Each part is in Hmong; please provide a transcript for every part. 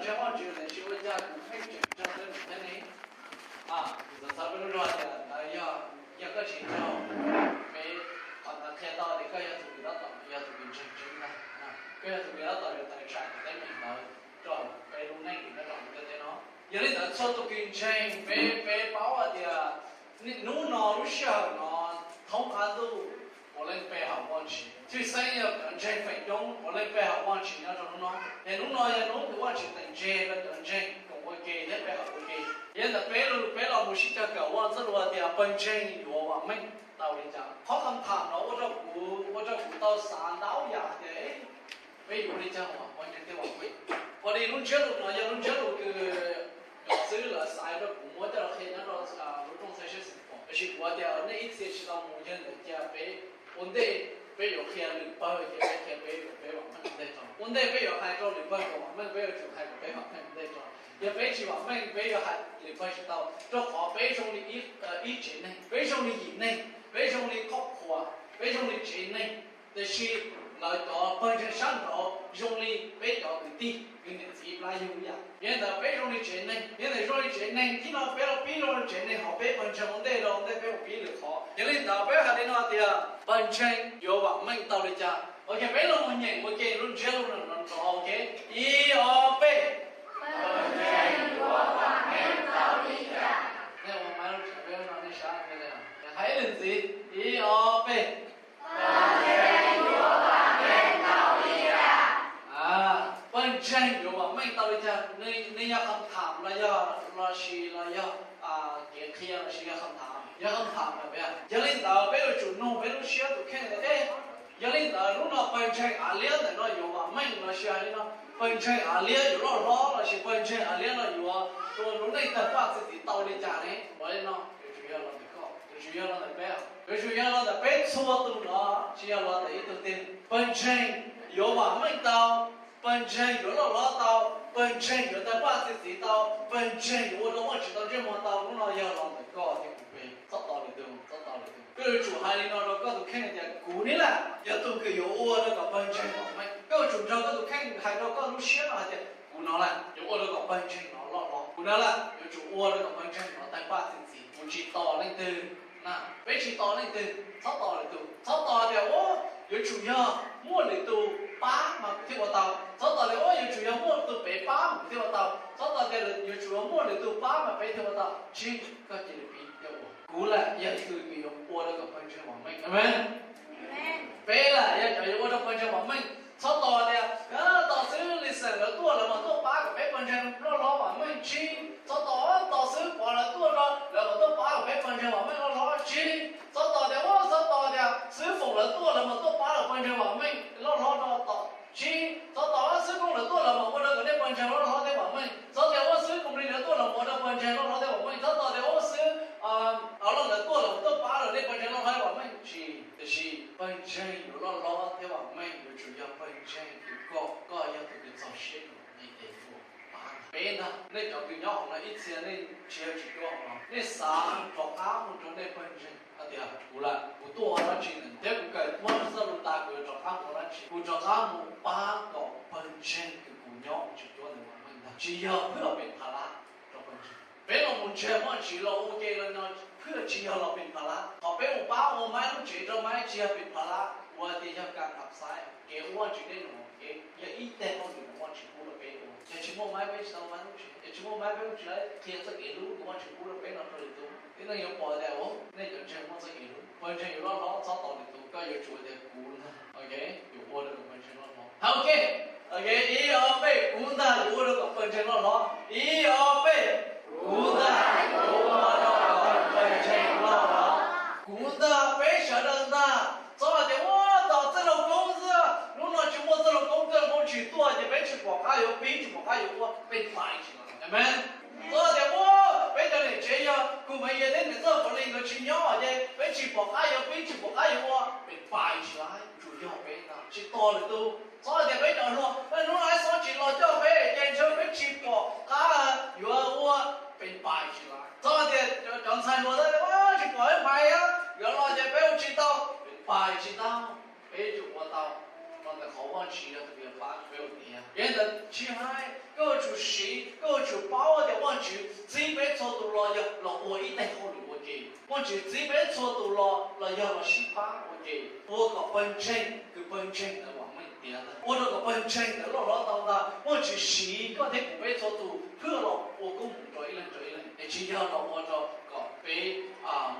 Ntseeg Vajtswv ntawd tsis ua cas kuv pheej tseem nrog peb mus thiab ne. Txawm peb lub zog tias ntawd yog, yog koj tsis nrog, peb qhov ntawd qhia tau tias koj yog tus kws tab tom yog tus kws ntseeg tseeb ntag. Koj yog tus kws tab tom yuav tawm tsam cov teeb meem ntawd rau peb lub neej nyob rau ntiaj teb no. Yog li ntawd txhua tus kws ntseeg peb, peb paub hais tias hnub no lub sij hawm no thoob qab ntuj puav leej pe hawm Vajtswv. Tshwj xeeb yog cov ntseeg feem coob puav leej pe hawm Vajtswv nyob rau hnub no. Es hnub no yog hnub kws Vajtswv teem tseg rau cov ntseeg koom ua ke thiab pe hawm ua ke. Yog li ntawd peb, peb los mus sib cog kawm ua ntxuj lus tias pawg ntseeg yuav vam meej tau li cas. Qhov kham tham no ua rau kuv, ua rau kuv tau xav ntau yam tias peb yuav ua li cas uas pawg ntseeg thiaj vam meej. Ua li lub ntsiab lus no yog lub ntsiab lus kws cov xib hwb lawv xaiv rau kuv muab coj los qhia nyob rau lub rooj txhais siab xwm pom, tab sis kuv tias nej ib txhia tsis tau mus yog ntawd cia peb ua ntej peb yuav qhia lwm pawg ces peb qhia peb kom peb vam meej ua ntej tso. Ua ntej peb yuav hais rau lwm pawg kom vam meej peb yuav tsum hais kom peb vam meej ua ntej tso. Yog peb tsis vam meej peb yuav hais lwm pawg tsis tau, rau qhov peb zoo li ib tsev neeg, peb zoo li yim neeg, peb zoo li qhov qhuas, peb zoo li tsev neeg. Tiam sis lawv cov pawg ntseeg sab nraud zoo li peb cov kwv tij kwv niam txiv plab yug ib yam. Yog li ntawd peb zoo li tsev neeg, yog li ntawd zoo li tsev neeg, ib no peb los pib zoo li tsev neeg hauv peb pawg ntseeg ua ntej, rau ntej peb mus pib lwm qhov. Yog li ntawd peb hais li no tias pawg ntseeg yuav vam meej tau li cas. Ok, peb los mus nyeem ua ke lub ntsiab lus no nrov, ok. Ib ob peb. Pawg ntseeg yuav vam meej tau li cas? Nej ua maiv lub tsev peb no nej sab, hais ib lwm ntxiv, ib ob peb. Pawg ntseeg yuav vam meej tau li cas? Nws yog kham tham los yog, los sis los yog kev qhia los sis yog kham tham? Yog kham tham. Yog li ntawd peb yuav tsum nug peb lub siab tus kheej tias, yog li ntawd hnub no pawg ntseeg av liab ntawm no yuav vam meej los sis hais li no, pawg ntseeg av liab yuav loj hlob los sis pawg ntseeg av liab no yuav ua lub neej tawg paj txi txiv tau li cas ne? Ua li no yuav tsum yog los ntawm koj, yuav tsum yog los ntawm peb, yuav tsum yog los ntawm peb txhua tus no, tsis yog los ntawm ib tug twg. Pawg ntseeg yuav vam meej tau, pawg ntseeg yuav loj hlob tau, pawg ntseeg yuav tawg paj txi txiv tau, pawg ntseeg yuav ua rau Vajtswv tau ntsej muag tau, hnub no yog los ntawm koj thiab kuv peb, txhob tos lwm tus, txhob tos lwm tus. Koj yuav tsum hais li no rau koj tus kheej tias kuv ne lawm yog tus kws yuav ua rau kom pawg ntseeg vam meej. Koj yuav tsum nrog koj tus kheej hais rau koj lub siab no hais tias kuv no lawm yuav ua rau kom pawg ntseeg no loj hlob, kuv no lawm yuav tsum ua rau kom pawg ntseeg no tawg paj txi txiv, kuv tsis tos leej twg. Na, peb tsis tos leej twg, txhob tos lwm tus, txhob tos tias ua yuav tsum yog muaj lwm tus pab mas kuv thiaj ua tau, txhob tos tias ua yuav tsum yog muaj tus pem pab mas kuv thiaj ua tau, txhob tos tias yuav tsum yog muaj lwm tus pab mas peb thiaj ua tau. Tsis, koj cia li piv tias ua, kuv lawm yog tus kws yuav ua rau kom pawg ntseeg vam meej. Amees. Peb lawm yog cov yuav ua rau pawg ntseeg vam meej. Txhob tos tias tos xwb Lis Xeem lawv tuaj lawv mam tuaj pab kom peb pawg ntseeg loj hlob vam meej. Tsis, txhob tos tos xwb Pov lawv tuaj lawv mam tuaj pab kom peb pawg ntseeg vam meej loj hlob. Tsis, txhob tos tias ua, txhob tos tias xwb Foom lawv tuaj lawv mam tuaj pab kom pawg ntseeg vam meej loj hlob no. Tos, tsis, txhob tos xwb Koob lawv tuaj lawv mam ua rau kom nej pawg ntseeg loj hlob thiab vam meej. Txhob tias ua xwb Koom Lis lawv tuaj lawv mam ua rau pawg ntseeg loj hlob thiab vam meej. Txhob tos tias ua xwb Av Loj lawv tuaj lawv mam tuaj pab rau nej pawg ntseeg loj hlob thiab vam meej. Tsis, tiam sis pawg ntseeg yuav loj hlob thiab vam meej yuav tsum yog pawg ntseeg kws koj, koj yog tus kws txog siab ntev tuaj pab. Peb ntag, nej cov kws nyob hauv no ib txhia nej tsis yog tsis tuaj hauv no, nej xav rov qab mus rau nej pawg ntseeg hais tias kuv lawm, kuv tuaj ua dab tsi ntawm no thiab kuv kawm muab txoj lus tas kuv yuav rov qab mus ua dab tsi, kuv rov qab mus pab kom pawg ntseeg kws kuv nyob ua tsis tuaj ntawm vam meej ntag, tsis yog phwj los pem pha lab rau pawg ntseeg. Peb los mus ntseeg Vajtswv los ua ke los no phwj tsis yog los pem pha lab. Qhov peb mus pab ua maiv lub tsev rau maiv tsis yog pem pha lab, ua tias yog kam kam xaiv kev ua Vajtswv tej no, kev yog ib teg hauj lwm uas Vajtswv pub rau peb ua. Yog tsis muaj maiv peb tsis tau maiv lub tsev, yog tsis muaj maiv peb tsis qhia txoj kev hlub uas Vajtswv pub rau peb no rau lwm tus. Tib neeg yuav pom tias nej cov ntseeg muaj txoj kev hlub, pawg ntseeg yuav loj hlob, txhob tos lwm tus, koj yuav tsum tias kuv ntag, ok, yuav ua rau kom pawg ntseeg loj hlob. Ok, ok, ib ob peb, kuv ntag yuav ua rau kom pawg ntseeg loj hlob. Ib ob peb, kuv ntag yuav ua rau kom pawg ntseeg loj hlob. Kuv ntag, peb sawv daws ntag. Txhob hais tias ua tos Txwj Laug Koob xwb, hnub no tsis muaj Txwj Laug Koob, Txwj Laug Koob tsis tuaj ces peb tsis pom qab yuav pib tsis pom qab yuav ua, peb pais tsis lais. Amees. Txhob hais tias ua peb cov niam tsev yog Koos Mas Yias thiab niam Txawj Pov Lis nkawd tsis nyob ces peb tsis pom qab yuav pib tsis pom qab yuav ua, peb pais tsis lais. Tsum yog peb ntag, tsis tos lwm tus. Txhob hais tias peb cov hluas hnub no xob tsis los coj peb ces ntshe peb tsis pom qab yuav ua, peb pais tsis lais. Txhob hais tias cov ntxhais hluas tsis pom peb Maiv yuav los ces peb ua tsis tau, peb pais tsis tau. Peb yuav tsum ua tau los ntawm qhov Vajtswv yog tus uas pab peb ua tiav. Yog li ntawd tsis hais Koj yuav tsum siv, koj yuav tsum paub tias Vajtswv txib peb txhua tus los yog los ua ib teg hauj lwm ua ke. Vajtswv txib peb txhua tus los los yog los sib pab ua ke, ua kom pawg ntseeg, kws pawg ntseeg ntawd vam meej tiav ntag, ua rau kom pawg ntseeg ntawd loj hlob tau ntag. Vajtswv siv koj thiab kuv peb txhua tus phwj los ua koob hmoov rau ib leeg rau ib leeg, es tsis yog los ua rau kom peb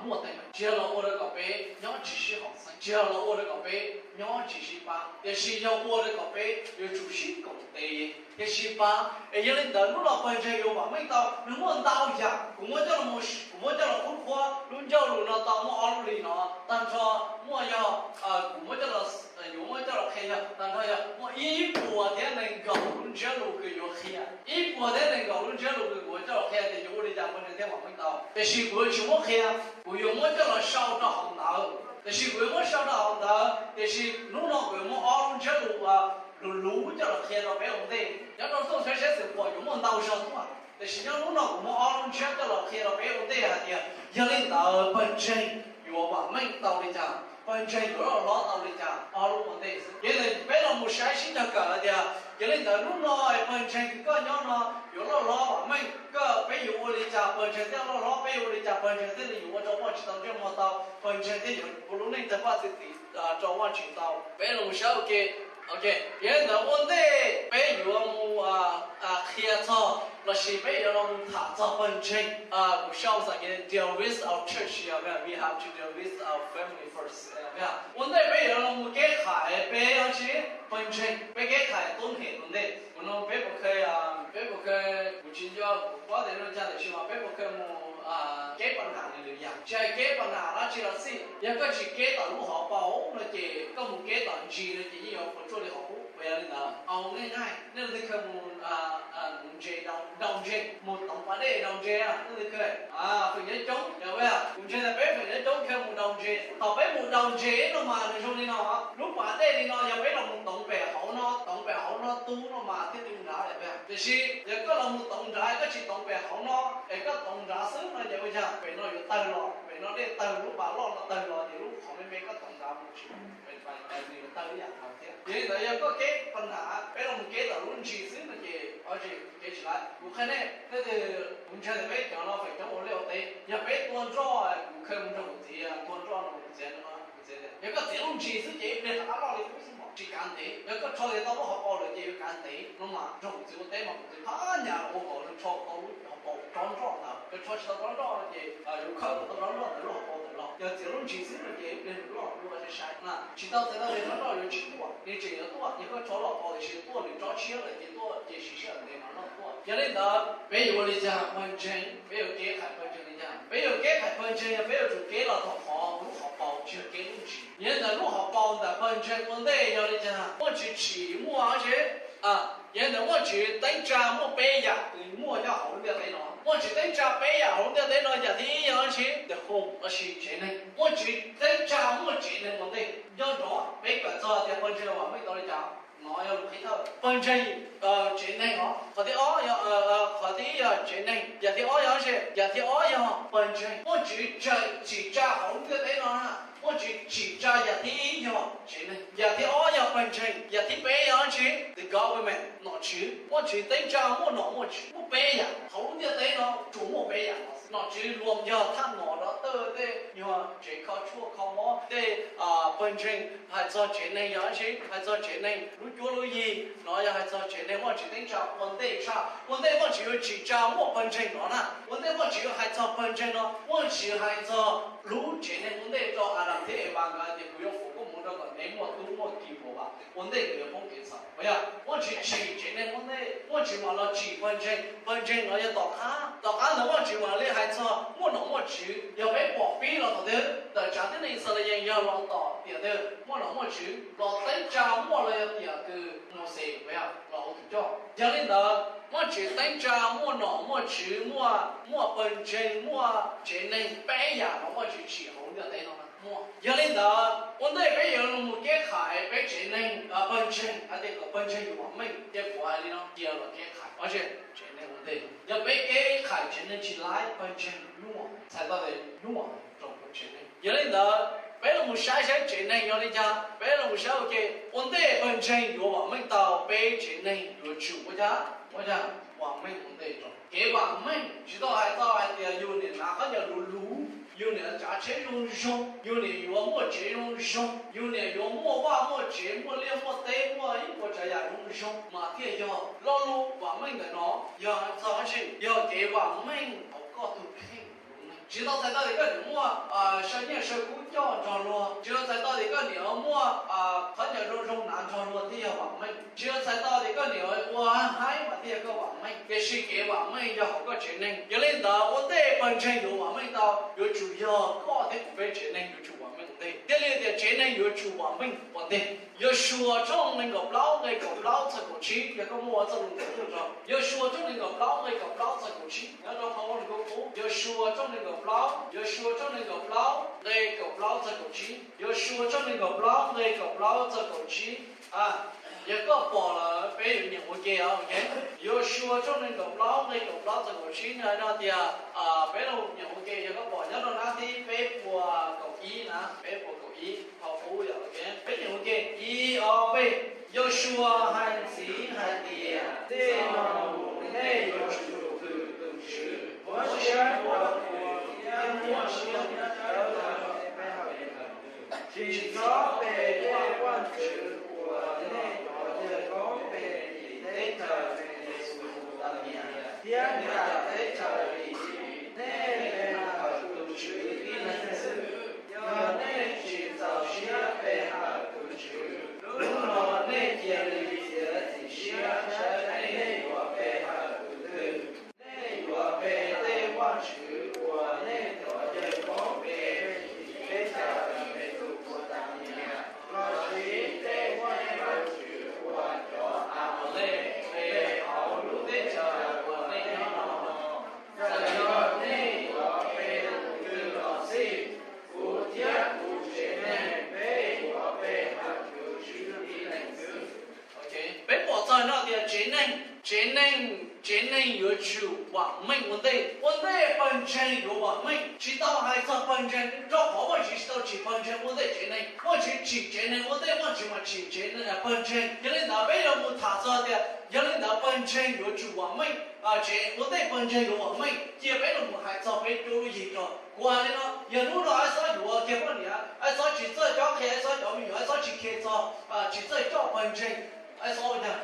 muaj teeb meem, tsis yog los ua rau kom peb nyob tsis sib haum xeeb, tsis yog los ua rau kom peb nyob tsis sib pab, tiam sis yog ua rau kom peb yuav tsum sib koom tes thiab sib pab. Es yog li ntawd hnub no pawg ntseeg yuav vam meej tau, nws muaj ntau yam. Kuv muab coj los, kuv muab coj los qhuab qhuab lub ncauj lus no tau muaj ob lub li no. Tag nrho muaj yog, kuv muab coj los, yuav muab coj los qhia yog tag nrho yog muaj ib puas thiab nees nkaum lub ntsiab lus kws yuav qhia, ib puas thiab nees nkaum lub ntsiab lus kws kuv yuav coj los qhia tias yuav ua li cas pawg ntseeg thiaj vam meej tau. Tiam sis kuv yuav tsis muab qhia, kuv yuav muab coj los sau rau hauv ntawv. Tiam sis kuv yuav muab sau rau hauv ntawv, tiam sis hnub no kuv yuav muab ob lub ntsiab lus uas luv luv coj los qhia rau peb ua ntej. Nyob rau tuaj saib seb xwm pom yuav muaj ntau zog tuaj, tiam sis nyob hnub no kuv muab ob lub ntsiab coj los qhia rau peb ua ntej hais tias yog li ntawd pawg ntseeg yuav vam meej tau li cas, pawg ntseeg yuav loj hlob tau li cas, ob lub ua ntej xwb. Yog li peb los mus saib sib cog kawm hais tias yog li ntawd hnub no pawg ntseeg kws koj nyob no yuav loj hlob vam meej, koj, peb yuav ua li cas pawg ntseeg thiaj loj hlob, peb yuav ua li cas pawg ntseeg thiaj li yuav ua rau Vajtswv tau ntsej muag tau, pawg ntseeg thiaj yuav ua lub neej tawg paj txi tis rau Vajtswv tau. Peb los mus saib ua ke. Ok, yog li ntawd ua ntej peb yuav mus qhia txog lossis peb yuav los mus tham txog pawg ntseeg, kuv sau xav tias deal with our church, we have to deal with our family first. Ua ntej peb yuav los mus keb khais peb dab tsi, pawg ntseeg, peb keb khais tub hem ua ntej. Kuv no peb puas kha, peb puas kha, kuv tsis nco kuv paub tias zoo li cas tiam sis mas peb puas kha mus keb paj nam li lwm yam, tsis hais keb paj nam dab tsi los xij. Yog koj tsis keb tom lub hauv paus no ces koj mus keb tom ntsis no ces yeej yuav puas tsuaj li hauv qub. Puas yog li ntawd? Au, nej, nej leej twg kha mus, mus ntses, nraus ntses, mus toov pas dej nraus ntses, nej leej twg kha? Feem nyob coob, kuv ntseeg tias peb feem nyob coob kha mus nraus ntses. Thaum peb mus nraus ntses no mas nws zoo li no, lub pas dej li no yog peb los mus toov pem hauv no, toov pem hauv no tu no mas thiaj tu nrad. Tiam sis yog koj los mus toov nrad, koj tsis toov pem hauv no es koj toov nrad xwb no ces ua cas pem no yuav tawg los, pem no dej tawg, lub pas loj no tawg los ces lub qhov me me koj toov nrad mus tsis, pem pas nws yuav tawg ib yam nkaus thiab. Yog li ntawd yog koj keb paj nam, peb los mus keb tom lub ntsis xwb no ces o tsis, keb tsis laib. Kuv qhia nej, nej twb, kuv ntseeg tias peb cov no feem coob ua liaj ua teb, yog peb tua nroj, kuv kha mus nrog kuv txiv tua nroj no, kuv txiv, kuv txiv tias yog koj txiav lub ntsis xwb ces ib pliag rov qab loj li qub xwb mas tsis kav ntev. Yog koj rho tias tau lub hauv paus lawm ces yuav kav ntev no mas nrog kuv txiv ua teb mas kuv txiv phab nyas ua kom nws rho tau lub hauv paus tsob nroj ntawd. Koj rho tsis tau tsob nroj no ces yuav khawb kom tau tsob nroj ntawm lub hauv paus ntawd los. Yog txiav lub ntsis xwb no ces ib pliag nws loj dua sai sai na. Tsis tau txiav tau tias tsob nroj yuav tsis tuaj, nws tseem yuav tuaj, yog koj rho lub hauv paus tiam sis yuav tuaj nws tsob tshiab lawm ces tuaj ces siv sij hawm ntev mas loj tuaj. Yog li ntawd peb yuav ua li cas pawg ntseeg, peb yuav keb khais pawg ntseeg li cas? Peb yuav keb khais pawg ntseeg yog peb yuav tsum keb los txog qhov lub hauv paus tsis yog keb lub ntsis. Yog li ntawd lub hauv paus ntawm pawg ntseeg ua ntej yog li cas? Muaj tsis tsim muaj dab tsi? Yog li ntawd Vajtswv teeb tsa muaj peb yam kws muaj nyob hauv lub ntiaj teb no. Vajtswv teeb tsa peb yam hauv lub ntiaj teb no, yam thib ib yog dab tsi? The home, lossis tsev neeg. Vajtswv teeb tsa muaj tsev neeg ua ntej. Nco ntsoov peb kawm txog tias pawg ntseeg vam meej tau li cas. No yog lus qhib thawj, pawg ntseeg, tsev neeg os. Qhov thib ob, qhov thib ib yog tsev neeg, yam thib ob yog dab tsi? Yam thib ob yog pawg ntseeg. Vajtswv tsim tsa hauv lub ntiaj teb no na, Vajtswv tsim tsa yam thib ib yog tsev neeg, yam thib ob yog pawg ntseeg, yam thib peb yog dab tsi? The government, nom tswv. Vajtswv teeb tsa muaj nom muaj tswv, muaj peb yam hauv lub ntiaj teb no, tsuas muaj peb yam no. Nom tswv luam yog thaj nom rau tawj tej nyuag tsev kho tshuaj kho mob tej. Pawg ntseeg hais txog tsev neeg yog dab tsi? Hais txog tsev neeg lub cuab lub yig no, yog hais txog tsev neeg Vajtswv teeb tsa ua ntej tshaj. Ua ntej Vajtswv yuav tsim tsa muaj pawg ntseeg no na, ua ntej Vajtswv yuav hais txog pawg ntseeg no, Vajtswv hais txog lub tsev neeg ua ntej rau Adas thiab Evas nkawd tias kuv yuav foom koob hmoov rau kom neb muaj tub muaj ki npaum li cas, ua ntej kuv yuav poob kev txhaum. Yog Vajtswv tsim tsev neeg ua ntej, Vajtswv mam los tsim pawg ntseeg. Pawg ntseeg no yog tom qab, tom qab ntawd Vajtswv mam li hais txog muaj nom muaj tswv. Yog peb pom pib los thaum twg? Ntawm tsav tib neeg Yixalayees yog los tom tiam twg muaj nom muaj tswv? Los teeb tsa muaj los yog tiam kws Mauxes los ua tus coj. Yog li ntawd Vajtswv teeb tsa muaj nom muaj tswv, muaj, muaj pawg ntseeg, muaj tsev neeg, peb yam no Vajtswv tsim hauv ntiaj teb no muaj. Yog li ntawd ua ntej peb yuav los mus keb khais peb tsev neeg, pawg ntseeg hais tias kom pawg ntseeg yuav vam meej, ces kuv hais li no, cia los keb khais tsev neeg ua ntej. Yog peb keb khais tsev neeg tsis laib, pawg ntseeg nyuaj, txhais tau tias nyuaj rau tsev neeg. Yog li ntawd peb los mus saib saib tsev neeg yog li cas, peb los mus saib ua ke. Ua ntej pawg ntseeg yuav vam meej tau, peb tsev neeg yuav tsum ua cas? Ua cas vam meej ua ntej tso? Kev vam meej tsis tau hais txog hais tias yus niam hnav khaub ncaws luv luv, yus niam cav tsheb zoo zoo, yus niam yuav muaj tsev zoo zoo, yus niam yuav muaj vaj muaj tsev, muaj liaj muaj teb, muaj ib puas tsav yam zoo zoo mas thiaj yog. Lo lus vam meej ntawm no yog hais txog dab tsi? Yog kev vam meej hauv koj tus kheej. Tsis tau txhais tau tias koj niam muaj saw nyiaj saw kub coj nrog luag, tsis tau txhais tau tias koj niam muaj khaub ncaws zoo zoo hnav nrog luag thiaj yog vam meej, tsis tau txhais tau tias koj niam ua haib mas thiaj yog koj vam meej, tiam sis kev vam meej yog hauv koj tsev neeg. Yog li ntawd ua ntej pawg ntseeg yuav vam meej tau yuav tsum yog koj thiab kuv peb tsev neeg yuav tsum vam meej ua ntej. Thiaj li tias tsev neeg yuav tsum vam meej ua ntej. Yausuas tshooj nees nkaum plaub nqe kaum plaub txog kaum tsib, yog koj muaj txoj lus ntawd tuaj rau Yausuas tshooj nees nkaum plaub nqe kaum plaub txog kaum tsib, nyob rau qhov ua nws kuv qub. Yausuas tshooj nees nkaum plaub, Yausuas tshooj nees nkaum plaub nqe kaum plaub txog kaum tsib, Yausuas tshooj nees nkaum plaub nqe kaum plaub txog kaum tsib. Yog koj pom lawm peb yuav nyeem ua ke, ok. Yausuas tshooj nees nkaum plaub nqe kaum plaub txog kaum tsib no tias, peb los nyeem ua ke, yog koj pom nyob rau nab thib peb puas kaum ib na, peb puas kaum ib qhov qub, yog, ok. Peb nyeem ua ke, ib ob peb. Yausuas hais ntxiv hais tias, txij no mus nej yuav tsum hwm tus Tswv, muab siab ua thiab muab siab nyob tawv tawv, tsis txhob pe tej vaj tswv uas nej cov yawg koob pe tim teb chaws Mexipotamias thiab nram teb chaws Iziv. Nej pe hawm tus Tswv ib leeg xwb. Yog nej tsis txaus siab pe hawm tus Tswv, hnub no nej cia li txiav txim siab saib nej yuav pe hawm tus twg. Nej yuav pe tej vaj tswv uas nej cov yawg koob pe tim teb chaws Mexipotamias, los sis tej vaj tswv uas cov Amalek pe hauv lub teb chaws uas nej nyob no? Txawm yog nej yuav pe tus twg los xij, kuv thiab kuv tsev neeg peb yuav pe hawm tus Tswv ib leeg xwb. Peb pom txog no tias tsev neeg, tsev neeg, tsev neeg yuav tsum vam meej ua ntej. Ua ntej pawg ntseeg yuav vam meej. Tsis tau hais txog pawg ntseeg, rau qhov Vajtswv tsis tau tsim pawg ntseeg ua ntej tsev neeg. Vajtswv tsim tsev neeg ua ntej, Vajtswv mas tsim tsev, pawg ntseeg. Yog li ntawd peb yuav mus tham txog tias yog li ntawd pawg ntseeg yuav tsum vam meej, ua ntej pawg ntseeg yuav vam meej. Cia peb los mus hais txog peb cuab lub yig tso. Kuv hais li no, yog hnub no Ab Xob yuav kiag poj niam, Ab Xob tsis txawj cob qhia Ab Xob cov me nyuam, Ab Xob tsis qhia txog, tsis txawj coj pawg ntseeg, Ab Xob ua cas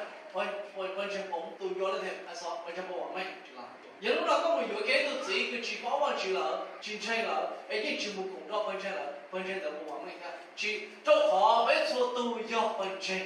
pawg ntseeg poob? Tus nco leej twg? Ab Xob, pawg ntseeg poob vam meej tsis los? Yog hnub no koj mus yuav kiag ib tug txiv kws tsis paub Vajtswv lawm, tsis ntseeg lawm, es yeej tsis mus koom nrog pawg ntseeg lawm, pawg ntseeg ntawd puas vam meej thiab? Tsis, rau qhov peb txhua tus yog pawg ntseeg.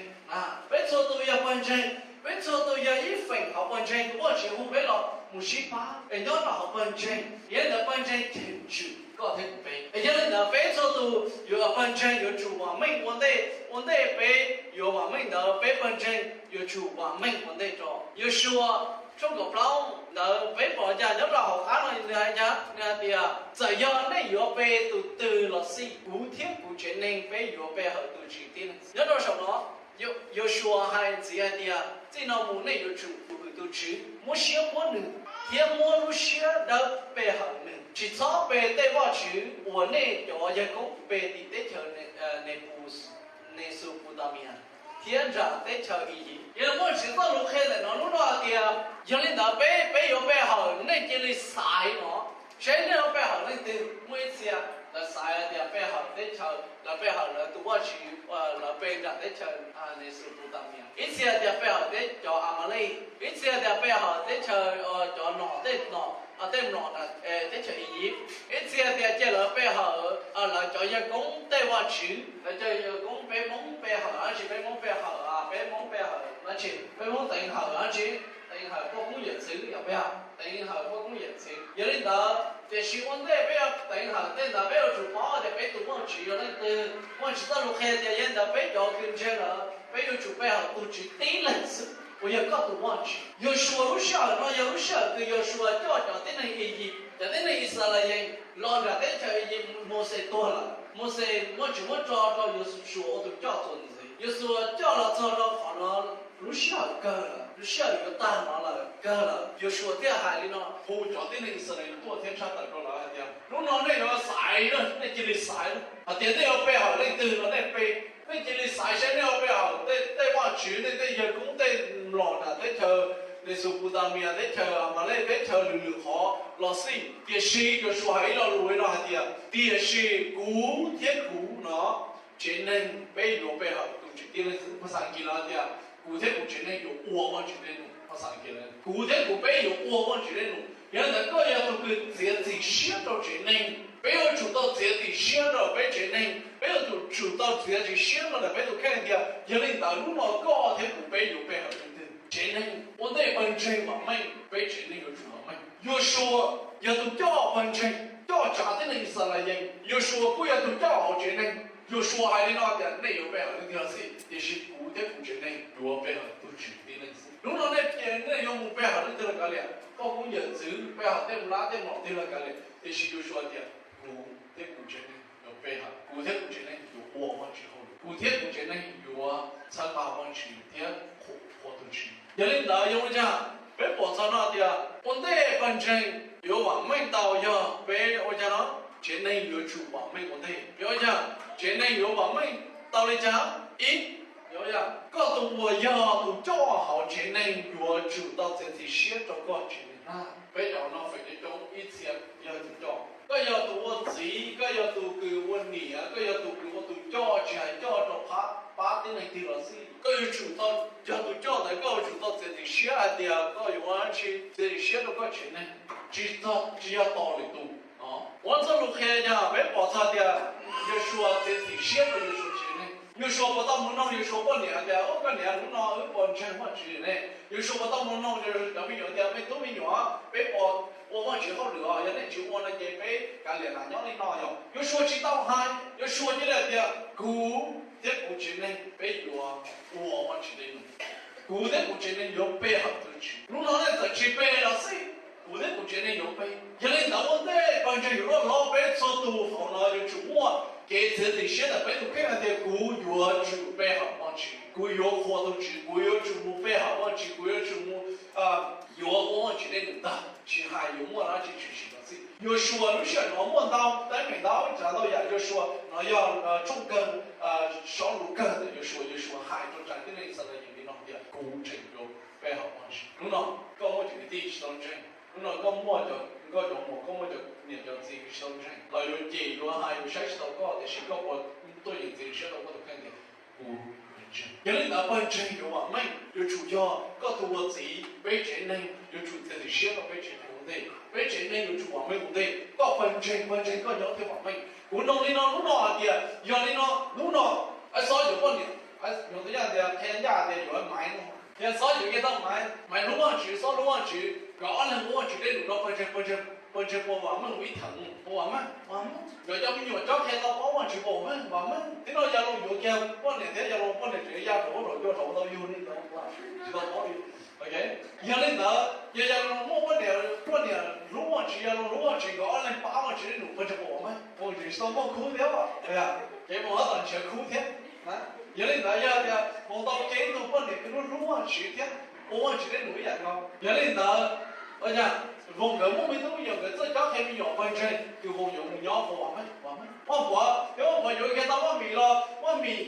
Peb txhua tus yog pawg ntseeg, peb txhua tus yog ib feem hauv pawg ntseeg, tus Vajtswv hu peb los mus sib pab es nyob rau hauv pawg ntseeg. Yog li ntawd pawg ntseeg cheem tsum koj thiab kuv peb. Es yog li ntawd peb txhua tus yuav pawg ntseeg yuav tsum vam meej ua ntej. Ua ntej peb yuav vam meej ntawd peb pawg ntseeg yuav tsum vam meej ua ntej tso. Yausuas tshooj kaum plaub ntawd peb pom cas nyob rau hauv qab no nws hais cas? Nws hais tias, txawm yog nej yuav pe tus twg los xij, kuv thiab kuv tsev neeg peb yuav pe hawm tus Tswv tib leeg. Nyob rau saum no, Yausuas hais ntxiv hais tias, txij no mus nej yuav tsum hwm tus Tswv, muab siab muab nws, thiab muab lub siab dawb pe hawm nws. Tsis txhob pe tej vaj tswv uas nej cov yawg koob pe tim teb chaws Nexuputamias thiab nram teb chaws Iziv. Yog li Vajtswv txoj lus qhia ntawm no hnub no hais tias, yog li ntawd peb, peb yuav pe hawm, nej cia li xaiv no, saib nej yuav pe hawm leej twg. Muaj ib txhia lawv xaiv tias pe hawm teb chaws, lawv pe hawm lawv tus vaj tswv, lawv pe nram teb chaws Nexuputamias. Ib txhia tias pe hawm teb cov Amalek, ib txhia tias pe hawm teb chaws, cov nom, tej nom, tej nom nram teb chaws Iziv. Ib txhia tias cia lawv pe hawm lawv cov yawg koob tej vaj tswv, lawv cov yawg koob. Peb Hmoob pe hawm dab tsi? Peb Hmoob pe hawm, peb Hmoob pe hawm dab tsi? Peb Hmoob teev hawm dab tsi? Teev hawm poj koob yawm txwv, yog peb teev hawm poj koob yawm txwv. Yog li ntawd, tiam sis ua ntej peb yuav teev hawm tej ntawd peb yuav tsum paub tias peb tus Vajtswv yog leej twg. Vajtswv txoj lus qhia tias yog li ntawd peb cov uas ntseeg lawm peb yuav tsum pe hawm tus Tswv tib leeg xwb uas yog koj tus Vajtswv. Yausuas lub sij hawm no yog lub sij hawm kws Yausuas coj cov tib neeg Iziv, cov tib neeg Yixalayees los nram teb chaws Iziv. Mauxes tuag lawm, Mauxes muab tsis muab tso rau Yausuas ua tus coj txuas ntxiv. Yausuas coj los txog rau qhov no, lub sij hawm kawg lawm, lub sij hawm yuav tag no lawm, kawg lawm. Yausuas thiaj hais li no, hu cov tib neeg Yixalayees tuaj thiab tshaj tawm rau lawv hais tias, hnub no nej yuav xaiv, nej cia li xaiv hais tias nej yuav pe hawm leej twg no nej pe. Nej cia li xaiv saib nej yuav pe hawm tej vaj tswv, nej tej yawg koob, tej mlom nram teb chaws Mesopotami teb chaws, Amalej teb chaws, lwm lwm qhov los xij. Tiam sis Yausuas hais ib lo lus no hais tias, tiam sis kuv thiab kuv no, tsev neeg peb yuav pe hawm tus Tswv tib leeg xwb. Phas xas Askiv los tias, kuv thiab kuv tsev neeg yuav ua Vajtswv dej num. Phas xas Askiv, kuv thiab kuv peb yuav ua Vajtswv dej num. Yog li ntawd koj yog tus kws txiav txim siab rau tsev neeg. Peb yuav tsum tau txiav txim siab rau peb tsev neeg. Peb yuav tsum tau txiav txim siab rau ntawm peb tus kheej tias, yog li ntawd hnub no koj thiab kuv peb yuav pe hawm leej twg? Tsev neeg ua ntej pawg ntseeg vam meej, peb tsev neeg yuav tsum vam meej. Yausuas yog tus coj pawg ntseeg, coj tsav tib neeg Yixalayees. Yausuas kuj yog tus coj hauv tsev neeg. Yausuas hais li no tias, nej yuav pe hawm leej twg los xij, tiam sis kuv thiab kuv tsev neeg yuav pe hawm tus Tswv tib leeg xwb. Hnub no nej, nej yuav mus pe hawm leej twg los kav liam, koj kuj yawm txwv pe hawm tej lab tej mom twg los kav liam, tiam sis Yausuas tias, kuv thiab kuv tsev neeg yuav pe hawm, kuv thiab kuv tsev neeg yuav ua Vajtswv hauj lwm, kuv thiab kuv tsev neeg yuav txhawb nqa Vajtswv thiab qhuas tus Tswv. Yog li ntawd yog ua cas peb pom txog no tias ua ntej pawg ntseeg yuav vam meej tau yog peb ua cas no, tsev neeg yuav tsum vam meej ua ntej. Peb ua cas tsev neeg yuav vam meej tau li cas? Ib, koj tus uas yog tus coj hauv tsev neeg yuav tsum tau txiav txim siab rau koj tsev neeg na. Peb cov no feem coob coob ib txhia yog tus coj. Koj yog tus ua txiv, koj yog tus kws ua niam, koj yog tus kws ua tus coj, tsis hais coj rau pab tib neeg twg los xij, koj yuav tsum tau, yog tus coj ntawd koj yuav tsum tau txiav txim siab hais tias koj yuav ua dab tsi, txiav txim siab rau koj tsev neeg. Tsis, tsis yog tos lwm tus. Ua txoj lus qhia yog peb pom txog tias Yausuas txiav txim siab rau Yausuas tsev neeg. Yausuas puas tau mus noog Yausuas poj niam tias, ub, koj niam, hnub no wb pawg ntseeg Vajtswv ne? Yausuas puas tau mus noog cov me nyuam tias, me tub me nyuam, peb pawg ua Vajtswv hauj lwm os, yog nej tsis ua no ces peb kav liam lam nyob li no? Yog Yausuas tsis tau hais, Yausuas cia li hais tias, kuv thiab kuv tsev neeg peb yuav ua Vajtswv dej num. Kuv thiab kuv tsev neeg yuav pe hawm tus Tswv. Hnub no nej txawm tsis pe los xij, kuv thiab kuv tsev neeg yuav pe. Yog li ntawd ua ntej pawg ntseeg yuav loj hlob, peb txhua tus hauv no yuav tsum muaj kev txiav txim siab ntawm peb tus kheej hais tias, kuv yuav tsum pe hawm Vajtswv, kuv yuav qhuas tus Tswv, kuv yuav tsum mus pe hawm Vajtswv, kuv yuav tsum mus yuav ua Vajtswv dej num tag, tsis hais yuav muaj dab tsi tshwm sim los xij. Yausuas lub sij hawm no muaj ntau teeb meem, ntau tsav ntau yam. Yausuas no yog tshooj kawg, saum lus kawg ntawm Yausuas, Yausuas hais rau tsav tib neeg Yixalayees li no tias, kuv tseem yuav pe hawm Vajtswv. Hnub no koj muaj cov kwv tij tsis tau ntseeg, hnub no koj muaj cov nkauj cov muam, koj muaj cov niam cov txiv tsis tau ntseeg, los yuav cem yuav hais yuav saib tsis taus koj, tiam sis koj puas tuaj yeem txiav txim siab rau koj tus kheej tias, kuv yuav ntseeg? Yog li ntawd pawg ntseeg yuav vam meej yuav tsum yog koj tus ua txiv, peb tsev neeg yuav tsum txiav txim siab rau peb tsev neeg ua ntej, peb tsev neeg yuav tsum vam meej ua ntej. Koj pawg ntseeg, pawg ntseeg koj nyob thiaj vam meej. Kuv noog li no hnub no hais tias, yog li no hnub no, xob yuav poj niam, yog tias qhia ncaj tias yuav Maiv no, thiab xob yuav kiag tau Maiv, Maiv hlub Vajtswv, xob hlub Vajtswv, nkawd ob leeg ua Vajtswv dej num rau pawg ntseeg, pawg ntseeg puas vam meej? Ib theem puas vam meej? Vam meej. Nkawd cov me nyuam cob qhia tau paub Vajtswv puas vam meej?Vam meej. Tib no Yalus yuav kiag poj niam thiab Yalus poj niam tseem ya rau ub rau cua rau tau yug li ntawd, tsis tau paub li. Yog li ntawd yog Yalus muaj poj niam, poj niam hlub Vajtswv, Yalus hlub Vajtswv, nkawd ob leeg pab Vajtswv dej num, pawg ntseeg puas vam meej? Pawg ntseeg tsis tau muaj khub thiab, kev mus ob tom ntshiav khub thiab. Yog li ntawd yog tias mus tau kev tus poj niam kws hlub hlub Vajtswv thiab ua Vajtswv dej num ib yam nkaus. Yog li ntawd, ua cas Voos nkawd muaj me tub me nyuam, nkawd txawj cob qhia me nyuam, pawg ntseeg kws Voos yuav mus nyob puas vam meej? Vam meej. Vaj Puav thiab Vaj Puav yuav kiag tau Vaj Mim los, Vaj Mim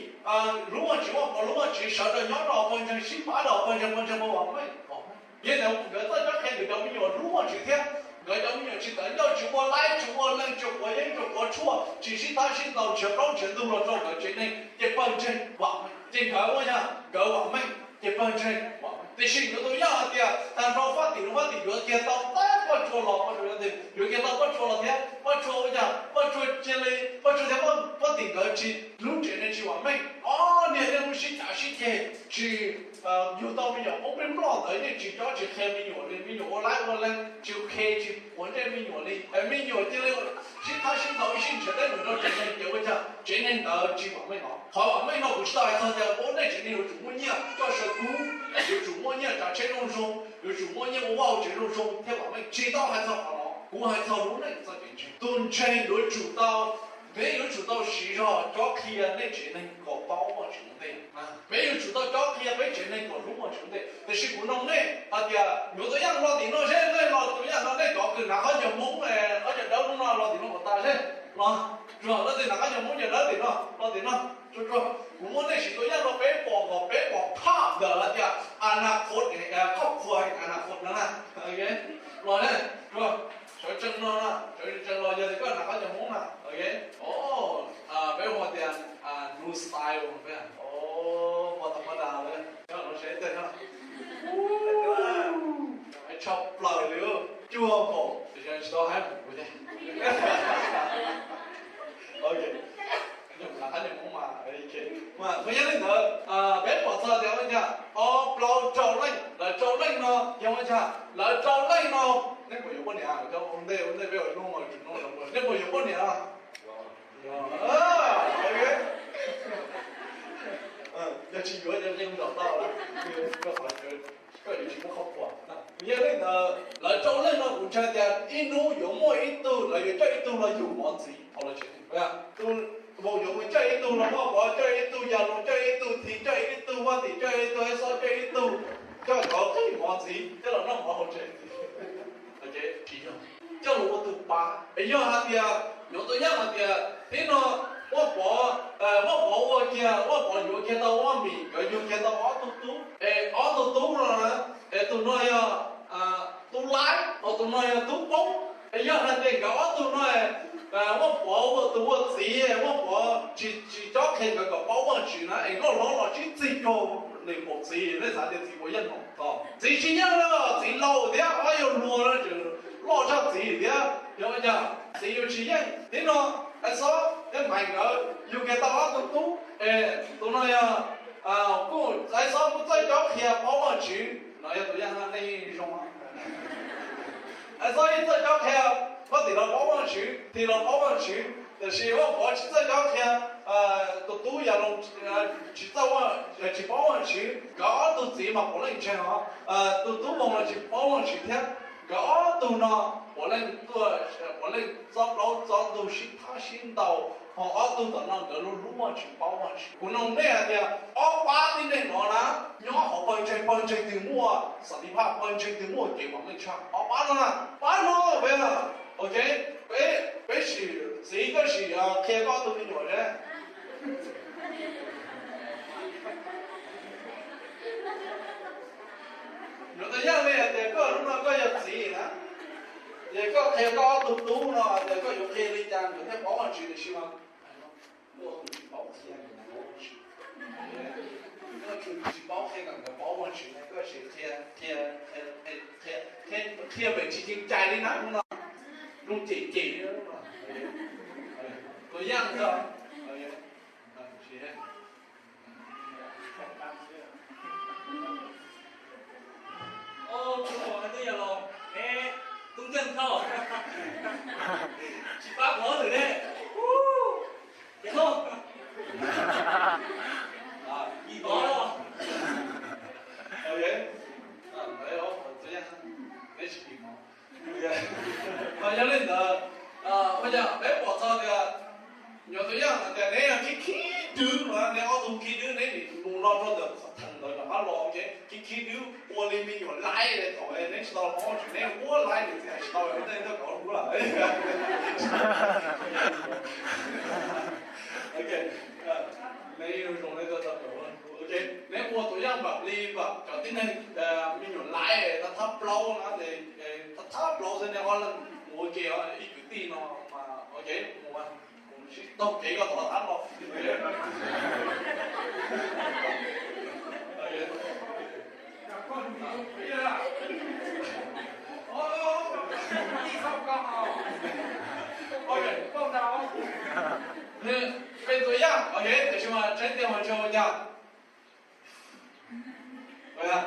hlub Vajtswv, Vaj Puav hlub Vajtswv, sawv daws nyob rau pawg ntseeg sib pab rau pawg ntseeg, pawg ntseeg puas vam meej? Vam meej. Yog li ntawd nkawd txawj cob qhia nkawd cov me nyuam hlub Vajtswv thiab. Nkawd cov me nyuam tsis tawv ncauj, tsis ua laib, tsis ua leeg, tsis quav yeeb, tsis quav tshuaj, tsis sib thab sib ntaus nrhiav plaub nrhiav ntug los rau nkawd tsev neeg, ces pawg ntseeg vam meej. Ces nkawd ua yog nkawd vam meej, ces pawg ntseeg vam meej. Tiam sis yuav tus yog hais tias tag nrho Fab Tim, Fab Tim yuav kiag tau tab Vaj Tsua los, Vaj Tsua yuav kiag tau Vaj Tsua los thiab Vaj Tsua ua yog Vaj Tsua cia li, Vaj Tsua thiab Fab Tim nkawd tsis hlub tsev neeg, tsis vam meej, ob niag yeej sib cav sib ceg, tsis yug tau me nyuam poob peb nploj ntawd yeej tsis cob tsis qhia me nyuam li, me nyuam ua laib ua leeg, tsis qhia tsis quav ntsej me nyuam li, me nyuam cia li sib thab sib ntaus ib sij nrhiav teeb meem rau tsev neeg, ces ua cas tsev neeg ntawd tsis vam meej no? Qhov vam meej no kuv tsis tau hais txog tias ua nej tsev neeg yuav tsum muaj nyiaj coj saw kub, yuav tsum muaj nyiaj tsav tsheb zoo zoo, yuav tsum muaj nyiaj ua vaj ua tsev zoo zoo thiab vam meej, tsis tau hais txog qhov no. Kuv hais txog lub neej txoj kev ntseeg. Tus ntseeg yuav tsum tau, nej yuav tsum tau siv zog cob qhia nej tsev neeg kom paub Vajtswv ua ntej. Peb yuav tsum tau cob qhia peb tsev neeg kom hlub Vajtswv ua ntej. Tiam sis kuv noog nej hais tias, yuav tus yaj los tim no seb, nej los tus yaj no, nej cov kws hnav qhov ncauj Hmoob, qhov ncauj dawb lub no los tim no kom tas seb. Los, tsuas leej twg hnav qhov ncauj Hmoob ncauj dawb tim no los tim no. Kuv muab nej siv tus yaj no peb pom kom peb pom phaj ntawm hais tias a na qhuav, khoj khua Los ne, sawv tsees no na, sawv tsees los yog tias koj hnav qhov nyuag Hmoob na, ok. Peb hu tias new style, peb hu tau qhov dav lawm, coj los seb tej no. Hais tshaj plaws li, cuag npaum tsis tau hais mus thiab. Ok, nyuam qhuav yog li ntawd, peb pom txog tias ua cas ob plaub rau leej, lawv rau leej no yog ua cas lawv rau leej no. Nej puas yuav poj niam? Cov ua ntej ua ntej peb ua ib hnub no tsis hnub no, nej puas yuav poj niam? Yog tsis yuav ces yeej zaum tau lawm, koj yuav tsis muaj qhov phuam. Yog li ntawd lawv rau leej no kuv ntseeg tias ib hnub yuav muaj ib tug, lawv yuav coj ib tug los yug mov ntxiv hauv lawv tsev. Tus Voos yuav mus coj ib tug los Vaj Pov, coj ib tug Yaj Loos, coj ib tug Thiv, coj ib tug Vaj Tim, coj ib tug Eb Xob, coj ib tug, coj cov qeej mov ntxiv coj los noj mov hauv tsev ntxiv. Tsis yog coj los ua tus pav, es yog hais tias, yuav tus yaj hais tias thib no Vaj Pov, Vaj Pov ua kiag, Vaj Pov yuav kiag tau Vaj Mim, nkawd yug kiag tau ob tug tub, es ob tug tub no na, es tus no yog tub laib, ho tus no yog tub poob. Es yog hais tias nkawd ob tug no, Vaj Pov ua tus ua txiv, Vaj Pov tsis, tsis cob qhia nkawd kom paub Vajtswv na, es nkauj hlob los sib txig cuag nws npaum txiv, nej xav tias txiv puas yeej no? Txiv tsis yeej na, txiv laus thiab ob yawg hluas na, loj tshaj txiv thiab, yog ua cas txiv yuav tsis yeej? Thib no Eb Xob thiab Maiv nkawd yug kiag tau ob tug tub, es tus no yog, kuj Eb Xob kuj txawj cob qhia paub Vajtswv no, yog tus yaj nej yeej zoo. Eb Xob yeej txawj cob qhia, Vaj Tim los paub Vajtswv, Thiv los paub Vajtswv, tiam sis Vaj Pov tsis txawj cob qhia. Tus tub Yaj Loos tsis txawj, tsis paub Vajtswv. Nkawd ob tug txiv mas puav leej ntseeg os. Tus tub Voos los tsis paub Vajtswv thiab. Nkawd ob tug no puav leej tuaj, puav leej txob plaub txob ntug sib thab sib ntaus, ho ob tug tom no nkawd lub hlub Vajtswv paub Vajtswv. Kuv nug nej hais tias ob pab tib neeg no na, nyob hauv pawg ntseeg, pawg ntseeg twg muaj xas tis phaj, pawg ntseeg twg muaj kev vam meej tshaj? Ob pab no na, pab no peb, ok, peb, peb sim, txiv koj sim qhia koj ob tug me nyuam seb. Yuav tau yaj li hais tias koj hnub no koj yog txiv na, ces koj qhia koj ob tug tub no hais tias koj yuav qhia li cas nkawd thiaj paub Vajtswv, tiam sis mas koj tus tsis paub qhia, koj tus tsis paub qhia kom nkawd paub Vajtswv, koj sim qhia, qhia, qhia pem tsis ceev cai li na, hnub no zoo cem cem li. Tus yaj ntag. Tus Yaj los, neb tub nkeeg thauj, tsis pab qhov twg ne. Ces no, yim tod los, neb tsis yim mov. Mas yog li ntawd, ua cas peb pom txog tias nyuam tus yaj hais tias neb yog khib khib dwb no, neb ob tug khib dwb, neb nim mus no rau ntawm qhov theem ntawd rov qab los, khib khib dwb ua li me nyuam laib thaum neb tsis tau paub Vajtswv, neb ua laib niam txiv hais tsis tau, tej tuaj kauv lub lawm. Ok, neb zoo, neb tuaj tau kauv, ok, neb ua tus yaj npam li npam cov tib neeg me nyuam laib thab thab plaub na, thab thab plaub xwb, neb ob leeg mus ua ke ib kwv tij no mas, ok, mus, mus sib taug kev koj tod thab los. Peb tus yaj, ok, tiam sis mas tseeb tiag mas ntshe ua cas, tiam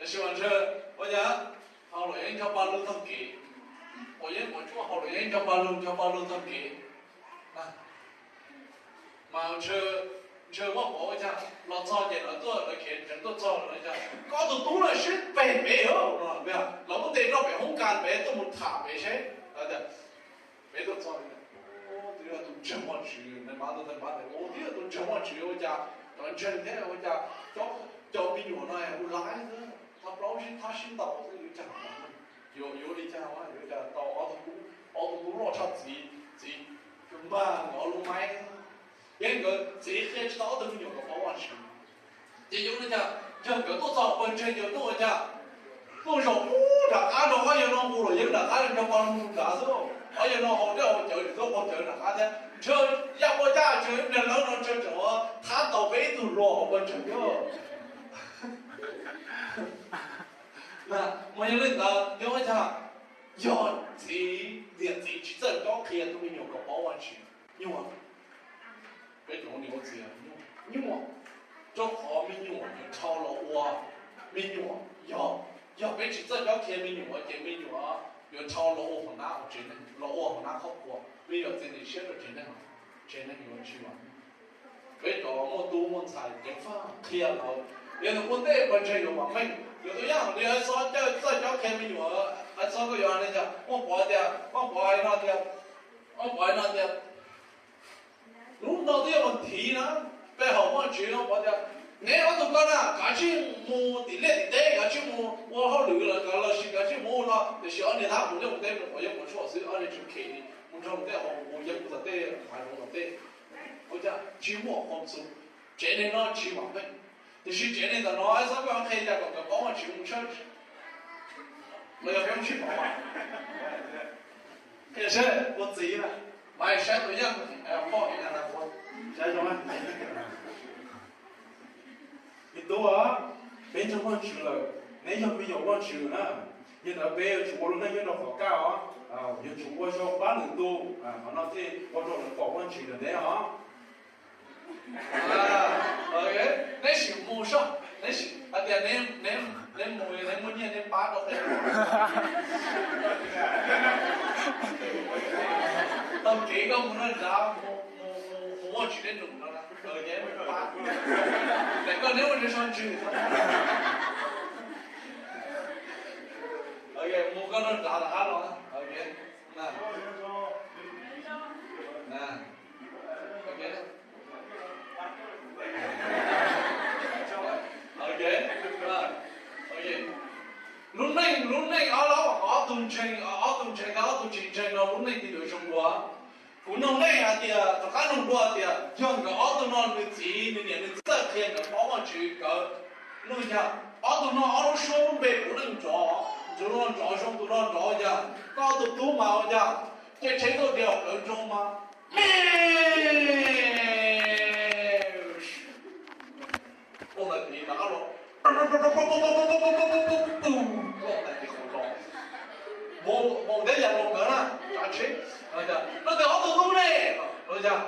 sis mas ntshe ua cas, hauv los yeej nco pa lug taug kev, uas yeej ua tsuab hauv los yeej nco pa lug, nco pa lug taug kev. Mas ntshe, ntshe Vaj Pov ua cas los txog ces lawv tuaj, lawv khiav ntseev tuaj txog lawv cas, koj tus tub lawm sib pem pem no, lawv muab ntes rau pem hoob kas pem tuaj mus tham pem seb. Peb tuaj txog, twb yog tus ntseeg Vajtswv, nais mab tuaj, nais mab tias, twb yog tus ntseeg Vajtswv ua cas cov ntseeg thiab ua cas cov me nyuam no hu laib xwb, thab plaub sib thab sib ntaus xwb, yuav cas, yuav, yuav li cas, yuav cas tau ob tug tub, ob tug tub loj tshaj txiv, txiv mag nkawd lub maib. Ces nkawd txiv qhia tsis tau ob tug me nyuam kom paub Vajtswv. Ces yuav li cas, yog nkawd tuaj txog pawg ntseeg ces tuaj ua cas, tuaj zaum ub nram qab nrog ob yawg no mus yog pog lug nrad xwb. Qhov yog no haus dej haus cawv tsis tau haus cawv nram qab thiab. Ntshe yaj puas caj tseem ib pliag lawv no ntshe tseem thab tau peb ib tug hluas hauv pawg ntseeg thiab. Mas yog li ntawd yog ua cas? Yog txiv, niam txiv tsis txawj cob qhia tus me nyuam kom paub Vajtswv, nyuaj. Peb cov niam ua txiv nyuaj, rau qhov me nyuam yuav dhau los ua, me nyuam yog, yog peb tsis txawj cob qhia me nyuam ces me nyuam yuav dhau los ua hauv nab, los ua hauv nab qhov quas, me nyuam txiv nim siab rau tsev neeg, tsev neeg yuav tsis vam. Peb cov muaj tub muaj ntxhais ceev faj qhia lawv, yog nws ua ntej pawg ntseeg yuav vam meej. Yus tus yaj li Aib Xob txawj cob qhia me nyuam, Aib Xob koj yuav hais li cas? Muaj Pov tias, muaj Pov hais no tias, muaj Pov hais no tias, lub no twb yog mus thiv na, pe hawm Vajtswv no Pov tias, neb ob tug koj na kav tsij mus tim liaj tim teb, kav tsij mus ua hauj lwm los kav los sis kav tsij mus ua no, tiam sis ob niag thab mus liaj mus teb mus qhov yeeb qhov tshuaj xwb, ob niag tsis khem li, mus nrog mus tej hauv mus yeeb mus tej haiv hauv los tej. Ua cas tsis muaj qhov txus, tsev neeg no tsis vam meej. Tiam sis tsev neeg ntawm no Aib Xob koj qhia cas kom nkawd paub Vajtswv mus tshawb los yog peb sib pom. Qhia seb ua txiv na, mas saib tus yaj poj saib zoo. Me tub, peb ntseeg Vajtswv lawm, neb yog me nyuam Vajtswv na. Yog ntawd peb yuav tsum ua lub neej nyob rau qhov kaj os, yuav tsum ua zoo pab lwm tus, qhov no thiaj ua rau lawv pom Vajtswv ntawm neb os. Neb sim mus soj, neb sim hais tias neb mus, neb muaj nyiaj neb pab rau qhia. Taug kev koj mus noj nrad, mus ua tsis deb num no, pab. Tes koj neb ua ntsej so ntswg. Mus koj noj nrad los qab los. Lub neej, lub neej ob lub, ob tug ntseeg, ob tug ntseeg thiab ob tug tsis ntseeg no lub neej twg yuav zoo dua? Kuv nug nej hais tias, rov qab nug dua tias yog nkawd ob tug no nws txiv nws niam nws txiv txawj qhia nkawd paub Vajtswv nkawd, nug yog ob tug no ob lub suab lub npe puav leej nrov, tus no nrov zoo tus no nrov yog, koj tus tub mas ua cas, ces tsheb tuaj dias lawv nroo mas me ua ntawd tiv rov qab los, ua ntawd tiv qhov los, mus thiab yam los nkawd na, tsav tsheb, no tias ob tug tub ne, los yog,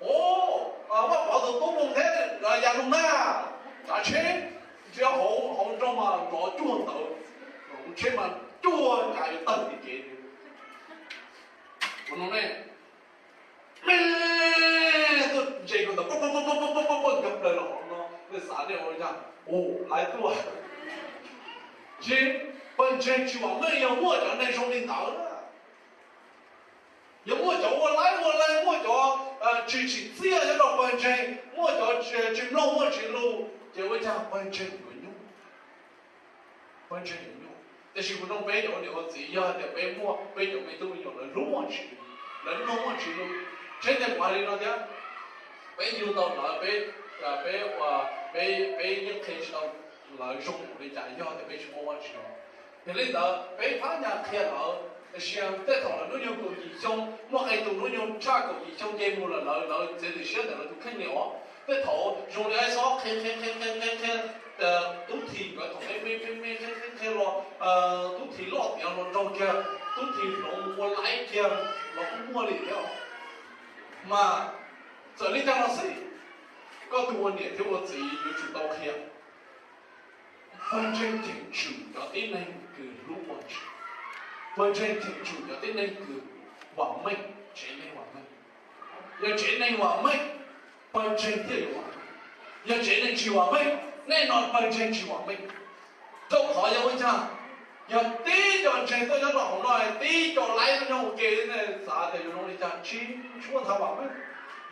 o, Vaj Pov tus tub mus thiab yam los na, tsav tsheb, ntsia hauv nroog mas nrov cuag ntawd, tsheb mas cuag cas yuav tawg tim kev. Ua no ne, me tuaj ntse rau ntawd, paj paj paj paj nkag plaws los hauv no, nej xav nej ua li cas? Ua laib tuaj. Ces pawg ntseeg tsis vam meej yog muaj cov neeg zoo li ntawd na. Yog muaj cov ua laib ua leej, muaj cov tsis tsim txiaj nyob rau pawg ntseeg, muaj cov tsis mloog Vajtswv lus, ces ua cas pawg ntseeg yuav nyuaj? Pawg ntseeg yuav nyuaj. Tiam sis kuv nug peb cov ua niam ua txiv, yog hais tias peb muaj peb cov me tub me nyuam lawv hlub Vajtswv, lawv mloog Vajtswv lus, tsheb tes kuv hais li no thiab, peb yug tau lawv, peb, peb, peb yeej qhia tsis tau lawv zoo li cas yog tias peb tsis muaj Vajtswv. Yog li ntawd peb phab nyas qhia lawv, tiam sis tej thaum lawv hnub nyoog kaum yim xyoo, muaj qee tus hnub nyoog tshaj kaum yim xyoo nce mus lawm, lawv, lawv txiav txim siab ntawm lawv tus kheej li os. Tej thaum zoo li Aib Xob qhia qhia qhia qhia qhia, tub Thim nkawd thaum me me me me qhia qhia qhia los, tub Thim loj tiav los nraug kiag, tub Thim hloov ua laib kiag los kuj muaj li thiab. Mas txawm li cas los xij, koj tus ua niam thiab ua txiv yuav tsum tau qhia. Pawg ntseeg cheem tsum cov tib neeg kws hlub Vajtswv. Pawg ntseeg cheem tsum cov tib neeg kws vam meej, tsev neeg vam meej. Yog tsev neeg vam meej, pawg ntseeg thiaj yuav vam meej. Yog tsev neeg tsis vam meej, nej no pawg ntseeg tsis vam meej. Rau qhov yog ua cas? Yog tib co ntseeg tuaj nyob rau hauv no, tib co laib tuaj nyob hauv ke, nej xav tias yuav zoo li cas? Tsis tshua tham vam meej.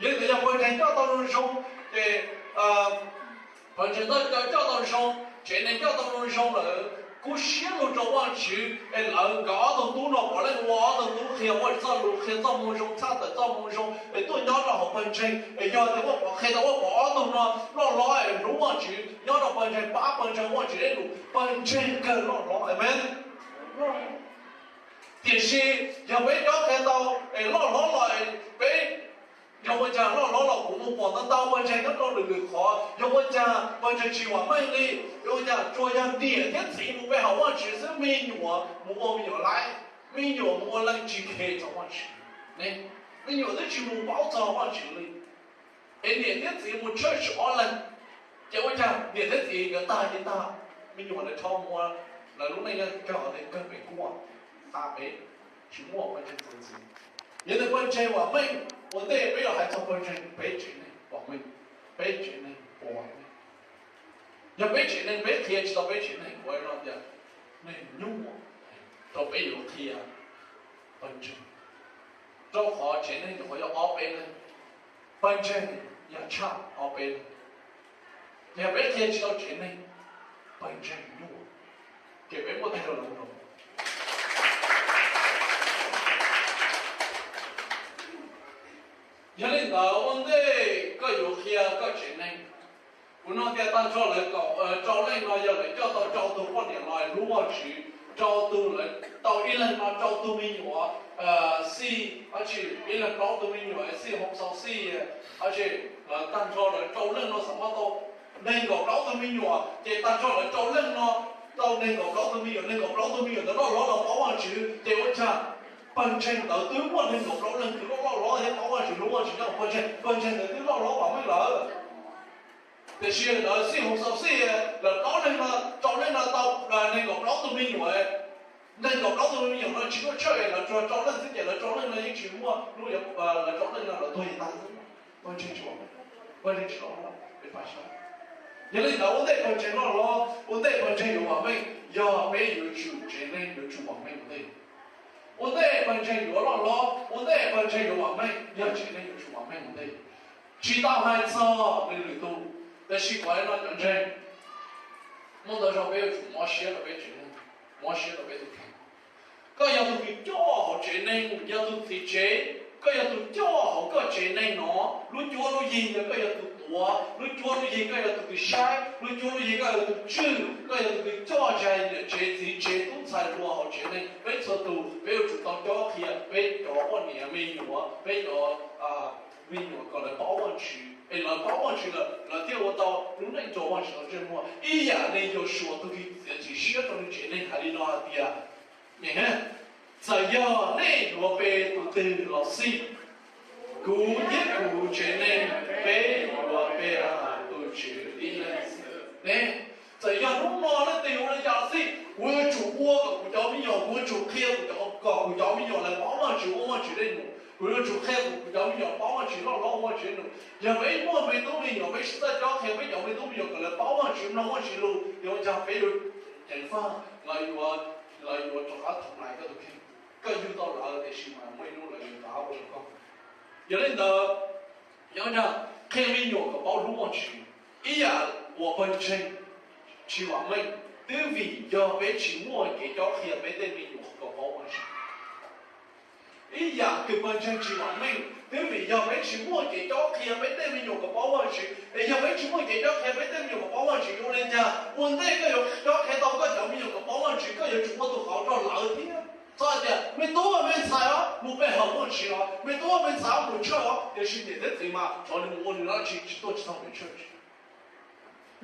Yog li ntawd yog pawg ntseeg coj tau zoo zoo, ces pawg ntseeg coj tau zoo, tsev neeg coj tau zoo zoo lawm, kub siab lug rau Vajtswv es lawv nkawd ob tug tub no puav leej ua ob tug tub qhia Vajtswv txoj lus, qhia txoj moo zoo, tshaj tawm txoj moo zoo es tuaj nyob rau hauv pawg ntseeg. Es yog tias Vaj Pov qhia tau Vaj Pov ob tug no loj hlob es hlub Vajtswv, nyob rau pawg ntseeg, pab pawg ntseeg, Vajtswv ib lus, pawg ntseeg kawg loj hlob. Amen. Tiam sis yog peb cob qhia tau es loj hlob los peb, yog ua cas loj hlob los kuv mus pom ntau ntau pawg ntseeg nyob rau lwm lwm qhov, yog ua cas pawg ntseeg tsis vam meej li, yog ua cas tsuas yog niam thiab txiv mus pe hawm Vajtswv xwb, me nyuam mus ua me nyuam laib, me nyuam mus ua leej tsis khe txog Vajtswv, me nyuam twb tsis mus paub txog Vajtswv li. Es niam thiab txiv mus church ob leeg, ces ua cas niam thiab txiv nkawd tag ces tag, me nyuam lawv rov mus ua lawv lub neej nyob kawg, kawg pem kuaj, tag pem, tsis muaj pawg ntseeg txuas ntxiv. Yog tias pawg ntseeg vam meej, ua ntej peb yuav hais txog pawg ntseeg peb tsev neeg vam meej, peb tsev neeg puas vam meej. Yog peb tsev neeg peb qhia tsis tau peb tsev neeg, kuv no tias neeg nyuaj rau peb yuav qhia pawg ntseeg, rau qhov tsev neeg nyuam qhuav yog ob peb leeg, pawg ntseeg yog tshaj ob peb leeg. Yog peb qhia tsis tau tsev neeg, pawg ntseeg nyuaj, ces peb muab tag rau lawv nrog. Yog li ntawd ua ntej koj yuav qhia koj tsev neeg, kuv nug tias tag nrho lawv kaum rau leej no yog lawv coj tau rau tug poj niam los hlub Vajtswv, rau tug lawv tau ib leeg no rau tug me nyuam xij, ib leeg plaub tug me nyuam xij hoo xau xij, tag nrho lawv rau leej no xam maj tau nees nkaum plaub tug me nyuam, ces tag nrho lawv rau leej no tau nees nkaum plaub tug me nyuam, nees nkaum plaub tug me nyuam ntawd loj hlob los paub Vajtswv, ces ua cas pawg ntseeg ntawd twb muaj nees nkaum plaub leeg kws loj loj hlob thiab paub Vajtswv hlub Vajtswv nyob hauv pawg ntseeg, pawg ntseeg ntawd twb loj hlob vam meej lawm. Tiam sis lawv xij hoo xau xij, lawv plaub leeg no, rau leej no tau nees nkaum plaub tug me nyuam, nees nkaum plaub tug me nyuam no tsis muaj tshawj, lawv tsuas rau leej xwb ces lawv rau leej no yeej tsis muaj lub, lawv rau leej no lawv tuag tag xwb, pawg ntseeg tsis vam meej, pawg ntseeg tsis loj hlob, peb pab sab. Yog li ntawd ua ntej pawg ntseeg loj hlob, ua ntej pawg ntseeg yuav vam meej, yog peb yuav tsum tsev neeg yuav tsum vam meej ua ntej. Ua ntej pawg ntseeg yuav loj hlob, ua ntej pawg ntseeg yuav vam meej, yog tsev neeg yuav tsum vam meej ua ntej. Tsis tau hais txog nws lwm tus, tab sis kuv hais no cov ntseeg, muaj ntau zaug peb yuav tsum mob siab rau peb tsev neeg, mob siab rau peb tus kheej. Koj yog tus kws coj hauv tsev neeg, yog tus txiv tsev, koj yog tus coj hauv koj tsev neeg no, lub cuab lub yig yog koj yog tus tuav, lub cuab lub yig koj yog tus kws saib, lub cuab lub yig koj yog tus tswj, koj yog tus kws coj, tsis hais niam tsev txiv tsev tub ntxhais hluas hauv tsev neeg, peb txhua tus peb yuav tsum tau cob qhia peb cov poj niam me nyuam, peb cov me nyuam kom lawv paub Vajtswv, es lawv paub Vajtswv lawm lawv thiaj ua tau lub neej rau Vajtswv tau ntsej muag. Ib yam li Yausuas tus kws txiav txim siab rau nws tsev neeg hais li no hais tias, txawm yog nej yuav pe tus twg los xij, kuv thiab kuv tsev neeg peb yuav pe tus Tswv tib neeg xwb. Ne, txawm yog hnub no leej twg yuav ua li cas los xij, kuv yuav tsum ua kom kuv cov me nyuam, kuv yuav tsum qhia kom kuv cov me nyuam lawv paub Vajtswv, ua Vajtswv dej num, kuv yuav tsum qhia kom kuv cov me nyuam paub Vajtswv, loj hlob ua Vajtswv dej num. Yog peb muaj me tub me nyuam peb tsis txawj cob qhia peb cov me tub me nyuam kom lawv paub Vajtswv, mloog Vajtswv lus, yuav ua cas peb yuav ceev faj, lawv yuav, lawv yuav rov qab thum lais koj tus kheej. Koj yug tau lawv tiam sis mas muaj ib hnub lawv yuav rov qab ua rau koj. Yog li ntawd, yog ua cas qhia me nyuam kom paub hlub Vajtswv, ib yam uas pawg ntseeg tsis vam meej, twb vim yog peb tsis muaj kev cob qhia peb tej me nyuam kom paub Vajtswv. Ib yam kws pawg ntseeg tsis vam meej, twb vim yog peb tsis muaj kev cob qhia peb tej me nyuam kom paub Vajtswv. Es yog peb tsis muaj kev cob qhia peb tej me nyuam kom paub Vajtswv, yuav ua li cas ua ntej koj yuav cob qhia tau koj cov me nyuam kom paub Vajtswv, koj yuav tsum ua tus qauv rau lawv thiab. Txhob hais tias me tub me ntxhais os, mus pe hawm Vajtswv os, me tub me ntxhais os, mus church os, tiam sis niam thiab txiv mas tsov nws mus ua nws dab tsi tsis tuaj tsis txog pem church.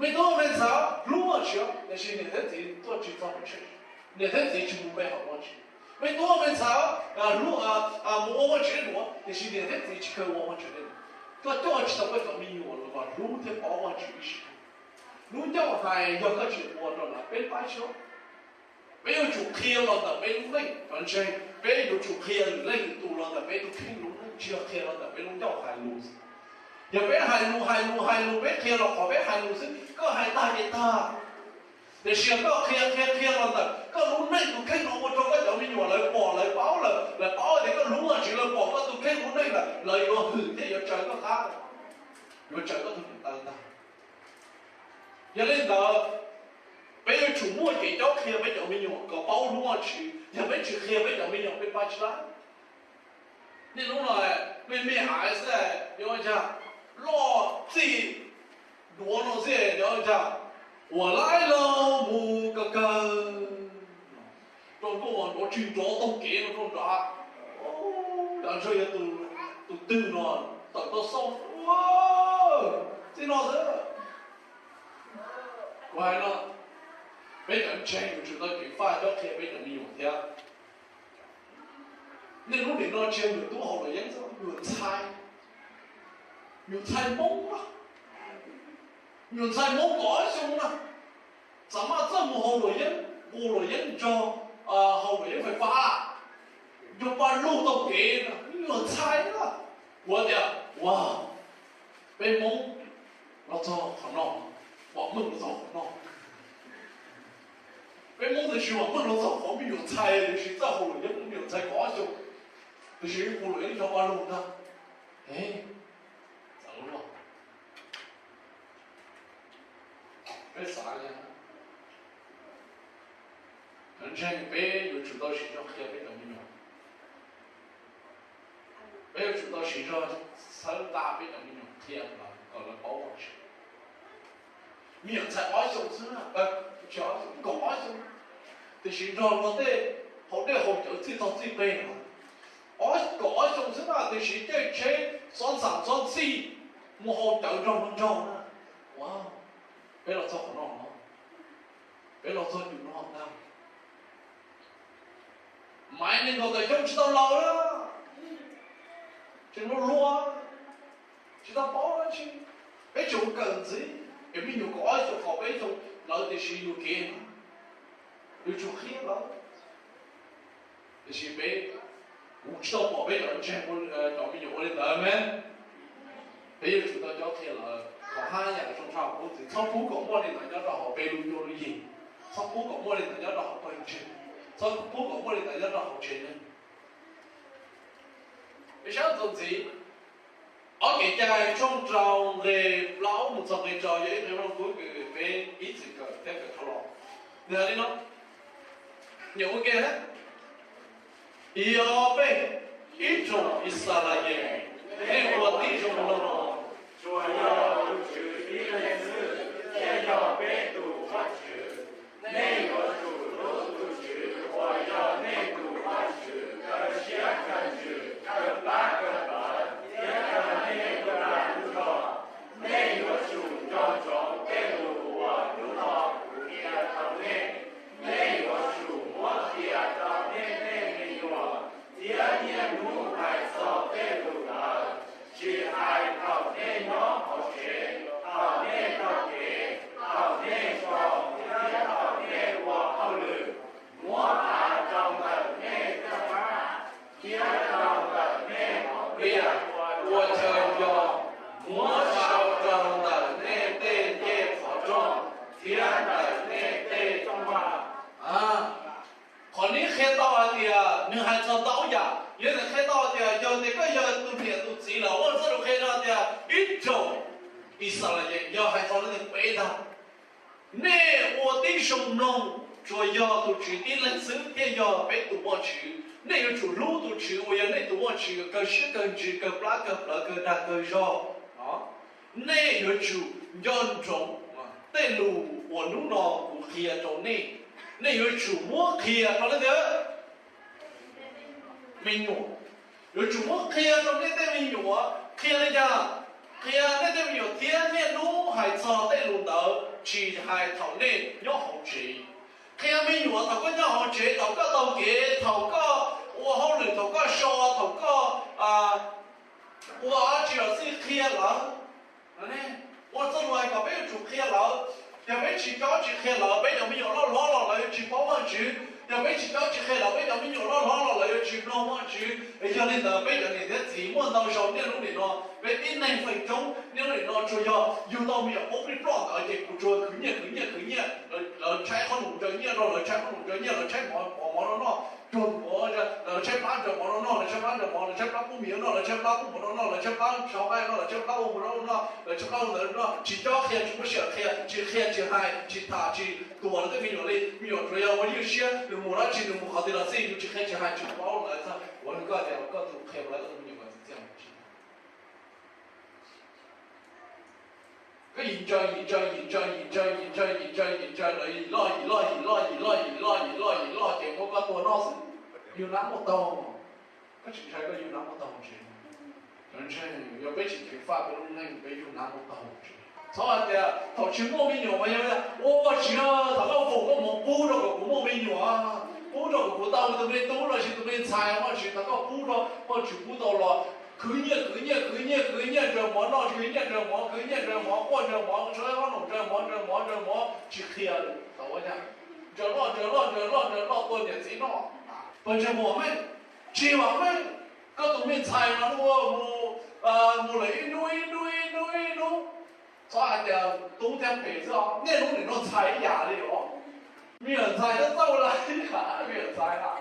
Me tub me ntxhais os, hlub Vajtswv os, tiam sis niam thiab txiv tuaj tsis txog pem church, niam thiab txiv tsis mus pe hawm Vajtswv. Me tub me ntxhais os, hlub, mus ua Vajtswv dej num, tiam sis niam thiab txiv tsis kheev ua Vajtswv dej num. Koj coj tsis tau koj cov me nyuam los kom hlub thiab paub Vajtswv ib sim neej. Lub ncauj hais yog koj tsis ua rau lawv, peb pab tsis tau. Peb yuav tsum qhia los ntawm peb lub neej, cov ntseeg, peb yuav tsum qhia lwm leej lwm tus los ntawm peb tus kheej lub neej, tsis yog qhia los ntawm peb lub ncauj hais lus. Yog peb hais lus hais lus hais lus, peb qhia los qhov peb hais lus xwb, koj hais tag ces tag. Tiam sis yog koj qhia qhia qhia los ntawm koj lub neej tus kheej no ua rau koj cov me nyuam lawv pom lawv paub lawm, lawv paub tias koj hlub Vajtswv, lawv pom koj tus kheej lub neej lawm, lawv yuav hwm thiab yuav tsaws koj qab, yuav tsaws koj tus niam tais ntag. Yog li ntawd, peb yuav tsum muaj kev cob qhia peb cov me nyuam kom paub hlub Vajtswv. Yog peb tsis qhia peb cov me nyuam, peb pab tsis tau. Niaj hnub no me me hais xwb, yuav ua cas, loj txij duav no xwb, yuav ua cas, ua laib laug mus kawg kawg. rau nkauj mas nrov tsis nrov taug kev no rau nrad. Nrad ntshe yog tus twg no tawm tau xauj txij no xwb. Kuv hais no, peb cov ntseeg yuav tsum tau ceev faj cob qhia peb cov me nyuam thiab. Niaj hnub nim no tsis yog nyuam tub haus luam yeeb xwb, nyuam ntxhais, nyuam ntxhais Hmoob na, nyuam ntxhais Hmoob kaum ob xyoo na, txawm maj txawj mus haus luam yeeb, nqus luam yeeb nrog, haus luam yeeb fais fab, nrog pab lug taug kev, nyuam ntxhais na. Kuv tias, ua, peb Hmoob los txog qhov no, vam meej los txog qhov no. Peb Hmoob tiam sis vam meej los txog qhov me nyuam ntxhais tiam sis txawj haus luam yeeb, me nyuam ntxhais kaum ob xyoo tiam sis nqus luam yeeb nrog pab lug ntag. Txawv luaj. Peb xav li, ntseeg peb yuav tsum tau siv zog qhia peb cov me nyuam. Peb yuav tsum tau siv zog txhawb nqa peb cov me nyuam qhia kom lawv paub Vajtswv. Me nyuam ntxhais ob xyoo xwb, kaum ob xyoo, tiam sis nrog luag tej haus dej haus cawv txij tog txij peg no. Kaum ob xyoo xwb na tiam sis caij tsheb xob ntxham xob ntxhij mus haus cawv nrog luag nraug na. Ua, peb los txog qhov no, peb los txog cov no ntag. Maiv nees nkaum tawm xyoo tsis tau laus na, tseem luag luag, tsis tau paub dab tsi. Peb tseem kawm ntxiv, es me nyuam kaum ob xyoo kaum peb xyoo lawv tiam sis yus kev no, yuav tsum qhia lawv. Tiam sis peb, kuv tsis tau pom peb cov ntseeg, cov me nyuam ua li ntawd ne. Peb yuav tsum tau cob qhia lawv kom haj yam zoo tshaj kuv txiv. Txhob pub kom muaj li ntawd nyob rau hauv peb lub cuab lub yig. Txhob pub kom muaj li ntawd nyob rau hauv pawg ntseeg. Txhob pub kom muaj li ntawd nyob rau hauv tsev neeg. Peb sab txuas ntxiv, ob Kev cai tshooj rau nqe plaub mus txog nqe rau yog ib qho kub kws peb ib txwm kawm thiab kawm dhau los. Nws hais li no, nyuam ua ke na, yog peb ib tsoom Yixalayees, nej ua tib zoo mloog, tsuas yog tus Tswv tib leeg xwb thiaj yog peb tus Vajtswv. Nej yuav tsum hlub tus Tswv uas yog nej tus Vajtswv kawg siab kawg ntsws, kawg plab kawg plawv, thiab kawg nej lub dag lub zog. Nej yuav tsum nco ntsoov tej lus uas hnub no kuv qhia rau nej. Nej yuav tsum muab qhia rau nej tej me nyuam, thiab niaj hnub hais txog tej lus ntawd, tsis hais thaum nej nyob hauv tsev, thaum nej taug kev, thaum nej so, thiab thaum nej ua hauj lwm. Muab hais rau ntawm nej tej pab, thiab rau ntawm nej hauv pliaj ua chaw nco, muab sau rau ntawm nej tej ncej qhov rooj, thiab ntawm nej tej rooj vag. Qhov neb qhia tau hais tias nws hais txog ntau yam, yog nws qhia tau hais tias yog tias koj yog tus niam tus txiv lawm, ua txoj lus qhia no tias ib tsoom Yixalayees, yog hais txog leej twg peb ntag. Nej ua tib zoo mloog, tsuas yog tus Tswv tib leeg xwb thiaj yog peb tus Vajtswv. Nej yuav tsum hlub tus Tswv uas yog nej tus Vajtswv kawg siab kawg ntsws, kawg plab kawg plawv, kawg dag kawg zog. Nej yuav tsum nco ntsoov tej lus uas hnub no kuv qhia rau nej. Nej yuav tsum muab qhia rau leej twg? Me nyuam. Yuav tsum muab qhia rau nej tej me nyuam. Qhia li cas? Qhia nej tej me nyuam thiab niaj hnub hais txog tej lus ntawd, tsis hais thaum nej nyob hauv tsev. Qhia me nyuam thaum koj nyob hauv tsev, thaum koj taug kev, thaum koj ua hauj lwm, thaum koj so, thaum koj ua dab tsi los xij, qhia lawv. Ua txoj lus hais kom peb yuav tsum qhia lawv. Yog peb tsis cob tsis qhia lawv, peb cov me nyuam loj hlob los lawv yuav tsis paub Vajtswv. Yog peb tsis cob tsis qhia lawv, peb cov me nyuam loj hlob los lawv yuav tsis mloog Vajtswv. Yog li ntawd peb cov niam thiab txiv muaj ntau zaus niaj hnub nim no, peb tib neeg feem coob niaj hnub nim no tsuas yog yug tau me nyuam poob plij ploj ntawd ces kuv tsuas khwv nyiaj khwv nyiaj khwv nyiaj. Lawv tshaib qhob noom ncaws nyiaj rau, lawv tshaib qhob noom ncaws nyiaj, lawv tshaib mov mov no noj, cuag mov, lawv tshaib plab ncaws mov no noj, lawv tshaib plab ncaws mov, lawv tshaib plab pub mis no noj, lawv tshaib plab pub mov no noj, lawv tshaib plab tshaib nqaij no, lawv tshaib plab ua mov no noj, lawv tshaib plab ua ntawd no, tsis cob qhia, tsis muaj sij hawm qhia, tsis qhia tsis hais tsis tham tsis tuam lawv tej me nyuam li. Me nyuam tsuas yog ua ywj siab, nws mus dab tsi nws mus qhov twg los xij, yus tsis qhia tsis hais tsis paub lawv txog ua li koj tias koj tus qhia lawv koj tus me nyuam kom txiv txiaj tsis Koj yim ntsaws yim ntsaws yim ntsaws yim ntsaws yim ntsaws yim ntsaws yim ntsaws yim ntsaws lawm, yim loj yim loj yim loj yim loj yim loj yim loj yim loj yim loj ces muab koj tua noj xwb. Yug nab muaj taug, koj tsis ntshai koj yug nab muaj taug tsis? Cov ntseeg, yog peb tsis ceev faj peb lub neej peb yug nab muaj taug tsis? Txhob hais tias thaum tsis muaj me nyuam mas yog ua tsis, thaum koj foom koj mus pub rau kom kuv muaj me nyuam, pub rau kom kuv tau tus me tub los sis tus me ntxhais, muaj tsis, thaum koj pub rau, muaj tsis pub tau los khwv nyiaj khwv nyiaj khwv nyiaj khwv nyiaj ntsaws mov noj, khwv nyiaj ntsaws mov, khwv nyiaj ntsaws mov, quaj ntsaws mov, tso ob noom ntsaws mov ntsaws mov ntsaws mov tsis qhia li. Thaum ua cas ntsaws loj ntsaws loj ntsaws loj ntsaws loj tua niam txiv noj. Pawg ntseeg vam meej, tsis vam meej. Koj tus me ntxhais no mus, mus lawm ib hnub ib hnub ib hnub ib hnub, txhob hais tias tub thiab pem xwb, niaj hnub nim no ntxhais ib yam li os. Me nyuam ntxhais tab txawj la ib yam me nyuam ntxhais na.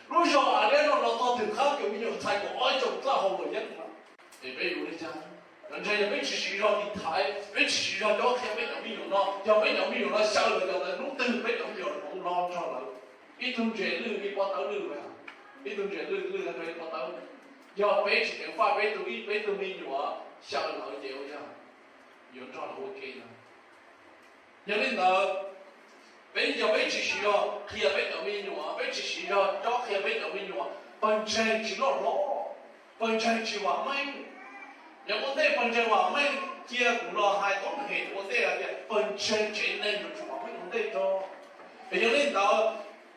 Lub zog Aliab no los txog twm qab cov me nyuam ntxhais kaum ob xyoos txawj haus luam yeeb no. Es peb yuav li cas? Cov ntseeg, yog peb tsis siv zog tiv thaiv, peb tsis siv zog cob qhia peb cov me nyuam no, yog peb cov me nyuam no xyaw lawm, yog ntawd hnub twg peb cov me nyuam hloov no nrog lawv. Ib tug ntses lwj ib pob tawb lwj, ib tug ntses lwj lwj nrog ib pob tawb. Yog peb tsis ceev faj peb tug ib peb tug me nyuam xyaw lawm ces ua cas yuav nrog lawv ua ke no? Yog li ntawd, peb yog peb tsis siv zog qhia peb cov me nyuam, peb tsis siv zog cob qhia peb cov me nyuam, pawg ntseeg tsis loj hlob, pawg ntseeg tsis vam meej. Yog ua ntej pawg ntseeg vam meej, cia kuv los hais toob hem ua ntej hais tias pawg ntseeg tsev neeg yuav tsum vam meej ua ntej tso. Es yog li ntawd,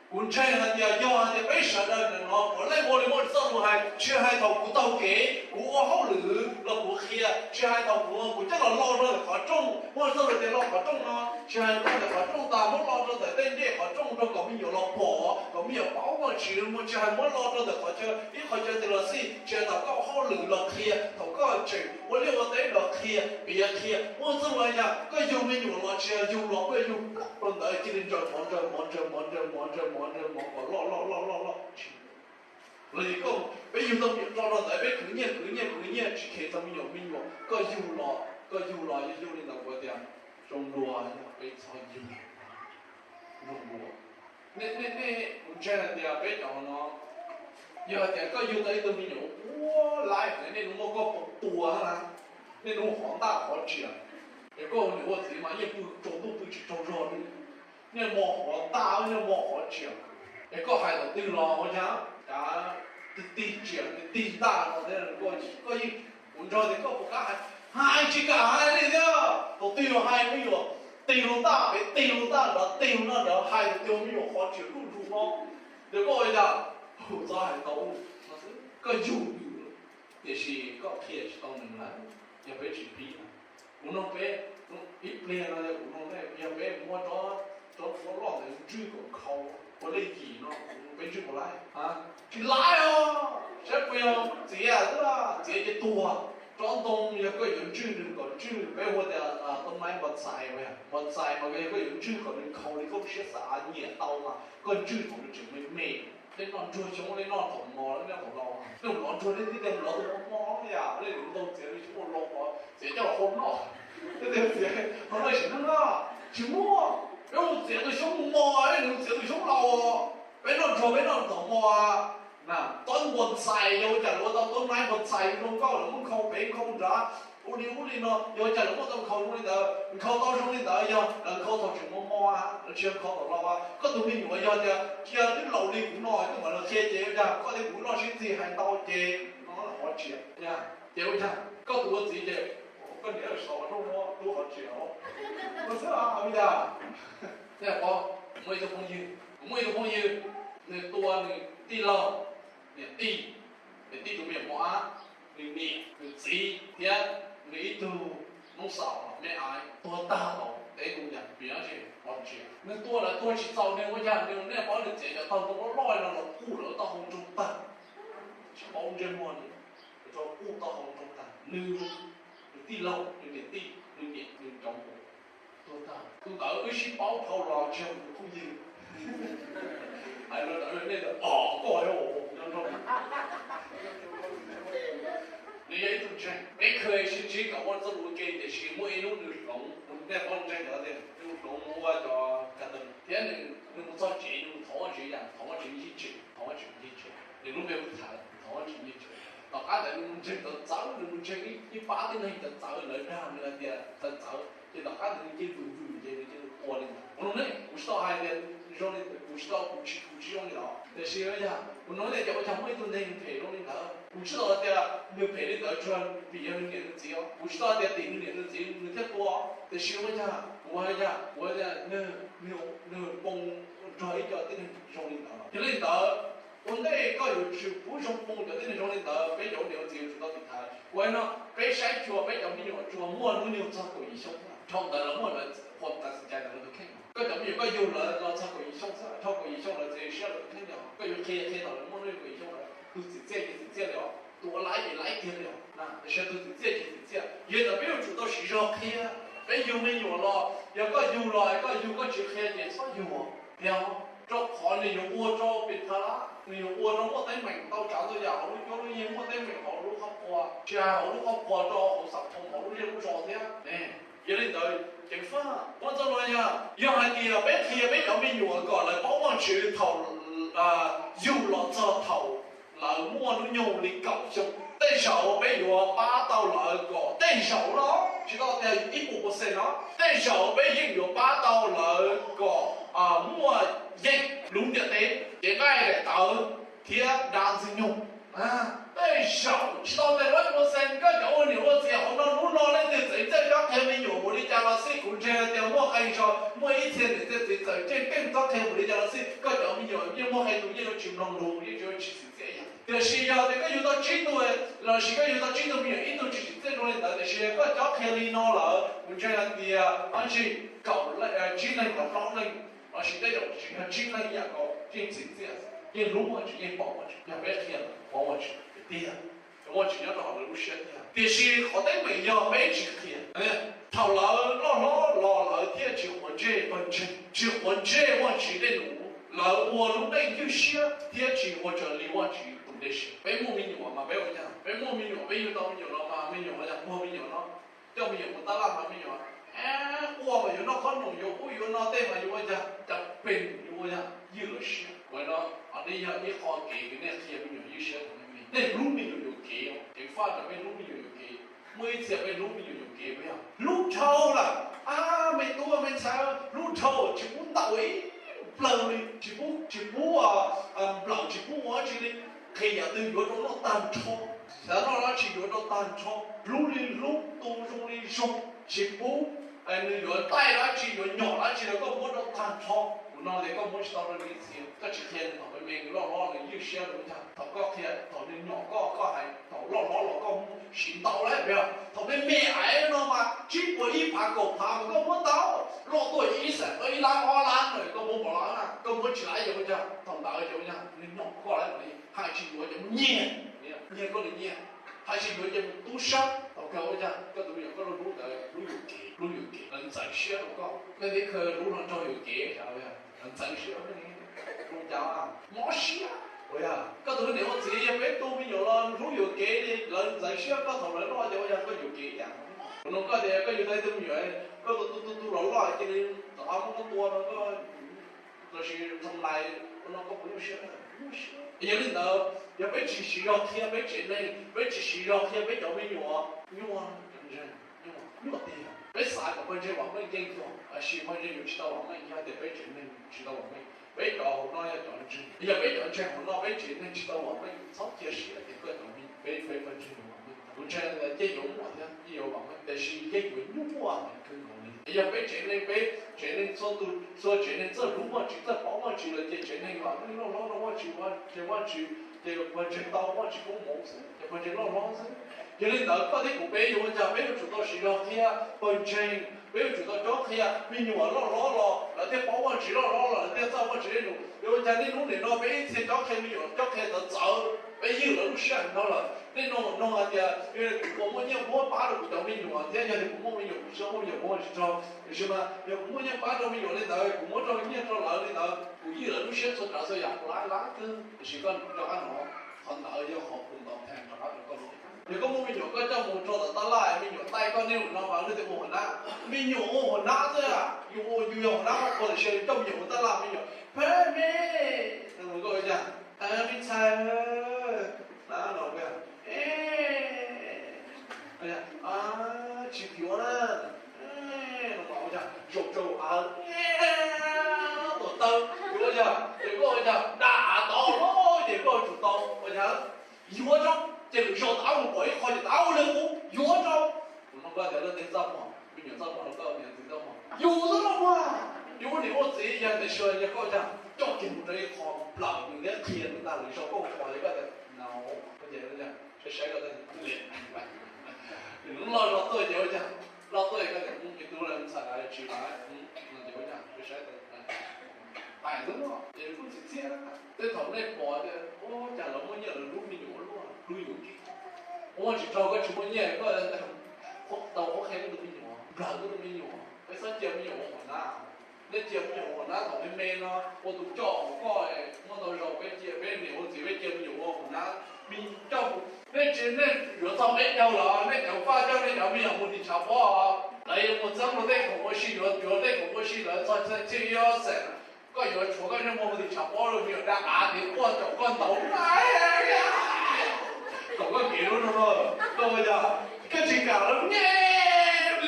kuv ntseeg hais tias yog hais tias peb sawv daws ntawm no puav leej ua li muaj txoj lus hais, tsis hais thaum kuv taug kev kuv ua hauj lwm los kuv qhia, tsis hais thaum kuv, kuv coj los lo rau ntawm qhov rooj, muaj txoj lus tias lo qhov rooj no, tsis hais lo ntawm qhov rooj tas muab lo rau ntawm tej ncej qhov rooj rau kom me nyuam los pom, kom me nyuam paub, muaj tsis, tsis hais muab lo rau ntawm qhov chaw ib qhov chaw twg los xij, tsis hais thaum koj ua hauj lwm los qhia, thaum koj tseem ua liaj ua teb los qhia, piav qhia, muaj txoj lus hais tias koj yug me nyuam los tsis yog yug los koj yug rau ntawd cia li ntsaws mov ntsaws mov ntsaws mov ntsaws mov ntsaws mov ntsaws mov ntsaws mov kom loj loj loj loj loj. Los yog koj, peb yug tau me nyuam rau rau ntawd peb khwv nyiaj khwv nyiaj khwv nyiaj tsis kheev tau me nyuam, me nyuam koj yug los, koj yug los yog yug li ntawd kuv tias zoo dua yog peb txhob yug. Zoo dua. Nej, nej, nej, kuv ntseeg hais tias peb cov no, yog hais tias koj yug tau ib tug me nyuam ua laib, nej hnub muaj koj poob tua na, nej hnub hov ntaj hov riam, es koj ua niam ua txiv mas yeej pw tsaus ntuj pw tsis tsaug zog li. Niaj hmo hov ntaj, niaj hmo hov riam, es koj hais thaum twg los ua cas, cas tig tig riam tig tig ntaj no thiab, koj yeej, kuv ntseeg tias koj puas kam hais, hais tsis kam hais li thiab. Thaum twg yog hais me nyuam tig lub ntaj pem, tig lub ntaj nrad, tig lub ntaj nrad, hais thaum twg me nyuam hov riam luj lug no, ces koj ua cas, txhob hais tau, koj yug nws, tiam sis koj qhia tsis tau nws lawm. Yog peb tsis pib na, kuv nug peb, ib pliag no yog kuv nug nej, yog peb muab tsob, tsob ntsuab loj ntawd ntswj kom khau ua lej yim no, peb ntswj puas laib? Tsis laib os. Saib puas yog txiav xwb, txiav ces tuag. Tsob ntoo yog koj yuav ntswj nws kom ntswj, peb hu tias toob maib npos ntxais, npos ntxais mas yog koj yuav ntswj kom nws khau li koj siab xav nyiam tau mas koj ntswj kom nws tseem me me. Tej noj ntsuag xyoob, tej noj thaum mos, tej noj thaum laus, tej lov ntsuag tej tib tej lov tus mos mos yam, tej lov ntau txiav li xyoob ua laus, txiav coj los hau noj. Tej tib txiav hau noj sim neej na, tsis muaj. Peb mus txiav tus xyoob mos, peb mus txiav tus xyoob laus, peb noj ntsuag peb noj thaum mos. Tsob npos ntxais yog ua cas lawv ua tau toob maib npos ntxais zoo nkauj, lawv muab nkhau pem nkhau nrad, ua li ub li no, yog ua cas lawv muab tau nkhau zoo li ntawd, nkhau tau zoo li ntawd yog lawv nkhau thaum tseem mos mos, lawv tsis yog nkhau thaum laus. Koj tus me nyuam yog tias cia twb laus li kuv no koj mam li qhia ces ua cas koj thiab kuv noj sib txig hais ntau ces no hov riam, ces ua cas koj tus ua txiv ces koj niam xav ua rooj muab tub hov riam os. Ua xwb os, ua cas? Nej pom, kuv muaj ib tug phooj ywg, kuv muaj ib tug phooj ywg, nws tua nws tij laug, niam tij, niam tij tus me nyuam mos ab, nws niam, nws txiv thiab nws ib tug noob xaus me aiv tuag tag tau teb tus yam piav tsis hov riam. Nws tua lawv tuag tsis txaus nws ua cas, nws, nej paub nws txiav cov taug ntoo loj loj no los kuj lawv taub hau nroo tag, tsis paub ntsej muag nws, lawv tau kuj taub hau nroo tag. Nws, nws tij laug, nws niam tij, nws niam, nws cov muam tuag tag. Tus ntawd wb sib paub dhau los tsis yog kuv phooj ywg. Hais los ntawd nej pom koj nyob nrog. Nws yog ib tug ntseeg, peb kheev sib ntsib kom muaj txoj lus ua ke, tiam sis muaj ib hnub nws hloov, nej paub ntseeg cov tias nws hloov mus ua cov ka tee thiab nws mus txog tsev nws mus thov Vajtswv, yam thov Vajtswv ncig tsev, thov Vajtswv ncig tsev, nws lub npe hu thaiv thov Vajtswv ncig tsev. Tom qab ntawd nws mus ntseeg tawv txawv, nws mus ntseeg ib pab tib neeg tawv txawv, lawv dag nws hais tias tawv txawv. Ces tom qab ntawd nws cia li vwm vwm ces nws cia li ua li ntawd. Kuv no ne, kuv tsis tau hais tias zoo li, kuv tsis tau, kuv tsis, kuv tsis zoo li ntawd, tiam sis yog kuv no ne, ces ua cas muaj ib tug neeg phem zoo li ntawd. Kuv tsis tau hais tias nws phem li ntawd tsuas vim yog nws niam nws txiv os, kuv tsis tau hais tias tim nws niam nws txiv nws thiaj tua, tiam sis ua cas kuv hais tias, kuv hais tias nws, nws poob nrog ib co tib neeg zoo li ntawd. Yog li ntawd, ua ntej koj yuav tsum pub zoo poob cov tib neeg zoo li ntawd, peb cov ua niam ua txiv yuav tsum tau tiv thaiv. Kuv hais no, peb saib xyuas peb cov me nyuam tsuas muaj hnub nyoog txog kaum yim xyoo xwb, dhau ntawd lawv muaj lawv qhuas tas xim cai ntawd lawv tus kheej. Koj cov me nyuam koj yug lawv los txog kaum yim xyoo xwb, dhau kaum yim xyoo lawv txiav siab lawv tus kheej yog koj yuav qhia, qhia thaum lawv muaj hnub nyoog kaum yim xyoo lawm, tus txiv txiaj ces txiv txiaj li os, tus ua laib ces laib kiag li os, tiam sis tus txiv txiaj ces txiv txiaj. Yog li ntawd peb yuav tsum tau siv zog qhia. Peb yug me nyuam los yog koj yug los koj yug koj tsis qhia ces txhob yug, tiag, rau qhov nws yuav ua rau pes tha lab, nws yuav ua rau muaj teeb meem ntau tsav ntau yam hauv lub cuab lub yig, muaj teeb meem hauv lub qhov pua, tsis hais hauv lub qhov pua, rau hauv xam phoo hauv lub zej lub zos thiab. Yog li ntawd ceev faj, muab txoj lus yog, yog hais tias peb qhia peb cov me nyuam kom lawv paub Vajtswv thaum yug los txog thaum lawv muaj hnub nyoog li kaum xyoo, tej zaum peb yuav pab tau lawv kom, tej zaum los tsis tau tias ib puas percent no, tej zaum peb yeej yuav pab tau lawv kom muaj yeej lub ntiaj teb, cev nqaij daim tawv thiab dab ntxwg nyoog. Tej zaum tsis tau tias lawv ua xees, koj cov ua niam ua txiv hauv no hnub no leej twg txawv txawj cob qhia me nyuam mus li cas los xij, kuv ntseeg tias muaj qee zaus muaj ib txhia niam txhia txiv txawv txawj keej cob qhia mus li cas los xij, koj cov me nyuam yeej muaj qee tus yeej yuav tsis mloog lus, yeej yuav tsis txwv txiaj yam. Tiam sis yog tias koj yug tau tsib tug, los sis koj yug tau tsib tug me nyuam ib tug tsis txwv txiaj zoo li ntawd, tiam sis koj cob qhia li no lawm, kuv ntseeg hais tias ab tsi kaum, tsib leeg los plaub leeg, los sis tej zaum tsis yog tsib leeg ib yam nkaus yeej txwv txiaj, yeej hlub Vajtswv, yeej paub Vajtswv, yog peb qhia paub Vajtswv tiag, Vajtswv nyob rau hauv lawv lub siab tiag. Tiam sis qhov teeb meem yog peb tsis qhia. Thaum lawv loj hlob los lawv thiaj tsis quav ntsej pawg ntseeg, tsis quav ntsej Vajtswv dej num, lawv ua lub neej ywj siab thiab tsis ua raws li Vajtswv tus dej siab. Peb muaj me nyuam mas peb ua cas? Peb muaj me nyuam, peb yug tau me nyuam los mas me nyuam yog puag me nyuam no, coj me nyuam mus tab laj mas me nyuam quaj mas yuav noj qhob noom, yuav ub yuav no tej mas yuav ua cas, cas pes yuav ua cas, ywj lawv siab. Ua no, qhov no yog ib qho kev kws nej qhia me nyuam ywj siab rau nej, nej hlub me nyuam yuam kev, ceev faj rau peb hlub me nyuam yuam kev. Muaj ib txhia peb hlub me nyuam yuam kev, peb yog hlub dhau lawm, ab me tub me ntxhais, hlub dhau tsis pub ntaus ib plawg li, tsis pub, tsis pub nplawm, tsis pub ua dab tsi li, qhia yam twg yuav rau noj tag nrho, xav noj dab tsi yuav rau tag nrho, hlub li hlub, tu zoo li zoo, tsis pub, nws yuav taij dab tsi yuav nyom dab tsi los koj muab rau tag nrho. Kuv no tias koj muab tsis tau rau nws ib txhia, koj tsis qhia nws thaum me me, nws loj hlob nws ywj siab nws ua cas, thaum koj qhia, thaum nws nyom koj, koj hais, thaum loj hlob los koj muab siv ntau lawm, thaum me me aiv no mas tsib puas ib phav kaum phav mas koj muab tau, loj tuaj ib xees, ib lab ob lab na koj muab npaum no na, koj muab tsis laib ces ua cas, thaum ntawd ces ua cas nws nyom koj lawm, hais tsis yuav ces muab nyiag, nyiag koj li nyiag, hais tsis yuav ces mus tub sab. Thaum kawg ua cas koj tus me nyuam koj hlub ntawd hlub yuam kev, hlub yuam kev, lawv ntxeev siab rau koj, nej tib khawv hlub no raug yuam kev, lawv ntxeev siab rau nej, ua cas mob siab. Ua yog koj tus niam ua txiv yog peb tu me nyuam los hlub yuam kev li, lawv ntxeev siab koj thaum lawv loj ces ua yog koj yuam kev ib yam. Kuv nug koj tias koj yug tau ib tug me nyuam, koj tu tu tu tu los loj cia li rov qab muab koj tua no, koj los sis thoo lais ua no koj puas nyuaj siab? Yog li ntawd yog peb tsis siv zog qhia peb tsev neeg, peb tsis siv zog qhia peb cov me nyuam, nyuaj, nyuaj tiag. Peb xav kom pawg ntseeg vam meej yeej yog, tab sis pawg ntseeg yuav tsis tau vam meej yog tias peb tsev neeg tsis tau vam meej. Peb cov hauv no yog cov ntseeg, yog peb cov ntseeg hauv no peb tsev neeg tsis tau vam meej, txhob cia siab tias koj cov, peb, peb pawg ntseeg yuav vam meej. Kuv ntseeg tias yeej yuav muaj thiab yeej yuav vam meej, tiab sis yeej yuav nyuaj kawg nkaus li. Yog peb tsev neeg, peb tsev neeg txhua tus, txhua tsev neeg txawj hlub Vajtswv, txawj paub Vajtswv lawm ces tsev neeg vam meej loj hlob rau Vajtswv, ces Vajtswv, ces pawg ntseeg tau Vajtswv koob hmoov xwb, ces pawg ntseeg loj hlob xwb. Yog li ntawd koj thiab kuv peb yuav ua cas? Peb yuav tsum tau siv zog qhia pawg ntseeg, peb yuav tsum tau cob qhia me nyuam loj hlob los lawv thiaj paub Vajtswv, loj hlob los lawv thiaj txawj Vajtswv dej num. Yuav ua cas niaj hnub nim no peb ib txhia cob qhia me nyuam, cob qhia txawv txawv, peb ywj lawv lub siab heev dhau lawm. Nej nug, nug hais tias yog kuv puas muaj nyiaj muab pab rau kuv cov me nyuam thiab, yog tias kuv muaj me nyuam kuv tsis muaj me nyuam kuv ua tsis tau, tiam sis mas yog kuv muaj nyiaj pab rau me nyuam li ntawd, kuv muab rau nyiaj rau lawv li ntawd, kuv ywj lawv lub siab txhua tsav txhua yam kuv laib laib kawg. Tiam sis koj rov qab no, qhov ntawd yog qhov kuv ntaus tag rov qab rau koj. Yog koj muaj me nyuam koj coj mus rau tom tab laj, me nyuam taij koj niaj hnub no mas luag tias ua hua nab, me nyuam ua hua nab xwb, yus ua yus yog hua nab ua tiam sis coj me nyuam mus tab laj me nyuam phem me, koj ua cas, me ntxhais, no, tsis yuav na, Yuav rau, ces lwm zaus tau mus pom ib qho ces tau ua li qub, yuav rau. Kuv nug koj tias leej twg txaj muag, me nyuam txaj muag los koj niam txiv txaj muag? Yus txaj muag. Yus ua niam ua txiv yog tias sawv yog koj caj coj kiag mus rau ib qho nplawm nws thiab qhia nws tag lwm zaus koj mus pom ces koj tias no, koj ces saib saib koj, loj zog tuaj ces ua cas, loj tuaj ces koj tias me tub lawv ntxhais lawv tsis lawm no ces ua cas saib saib tais tub ces kuj txiv txiaj. Tej thaum nej pom tias ua cas lawv muaj nyiaj lawv hlub me nyuam ua luaj hlub yus kev. Ua tsis raug koj tsis muaj nyiaj koj tau qhuab qhia koj tus me nyuam, nplawg koj tus me nyuam, peb txhob cia me nyuam ua hua nab. Nej cia me nyuam ua hua nab thaum me me no ua tus coj hauv koj, muaj ntau zaus peb cia peb niam ua txiv peb cia me nyuam ua hua nab, me coj, nej tsis, nej yuav txog peb caug los nej cov paj coj nej cov me nyuam mus tim tshav pob, lawv yuav mus txeeb rau tej khoom ua si, yuav yuav tej khoom ua si lawv txog txij ib ob xees, koj yuav tshuav koj nyob mus tim tshav pob rau me nyuam da av tias quaj caum koj ntaus na. Kom koj kev lub no, koj ua cas koj tsis kam lawv nyiaj ti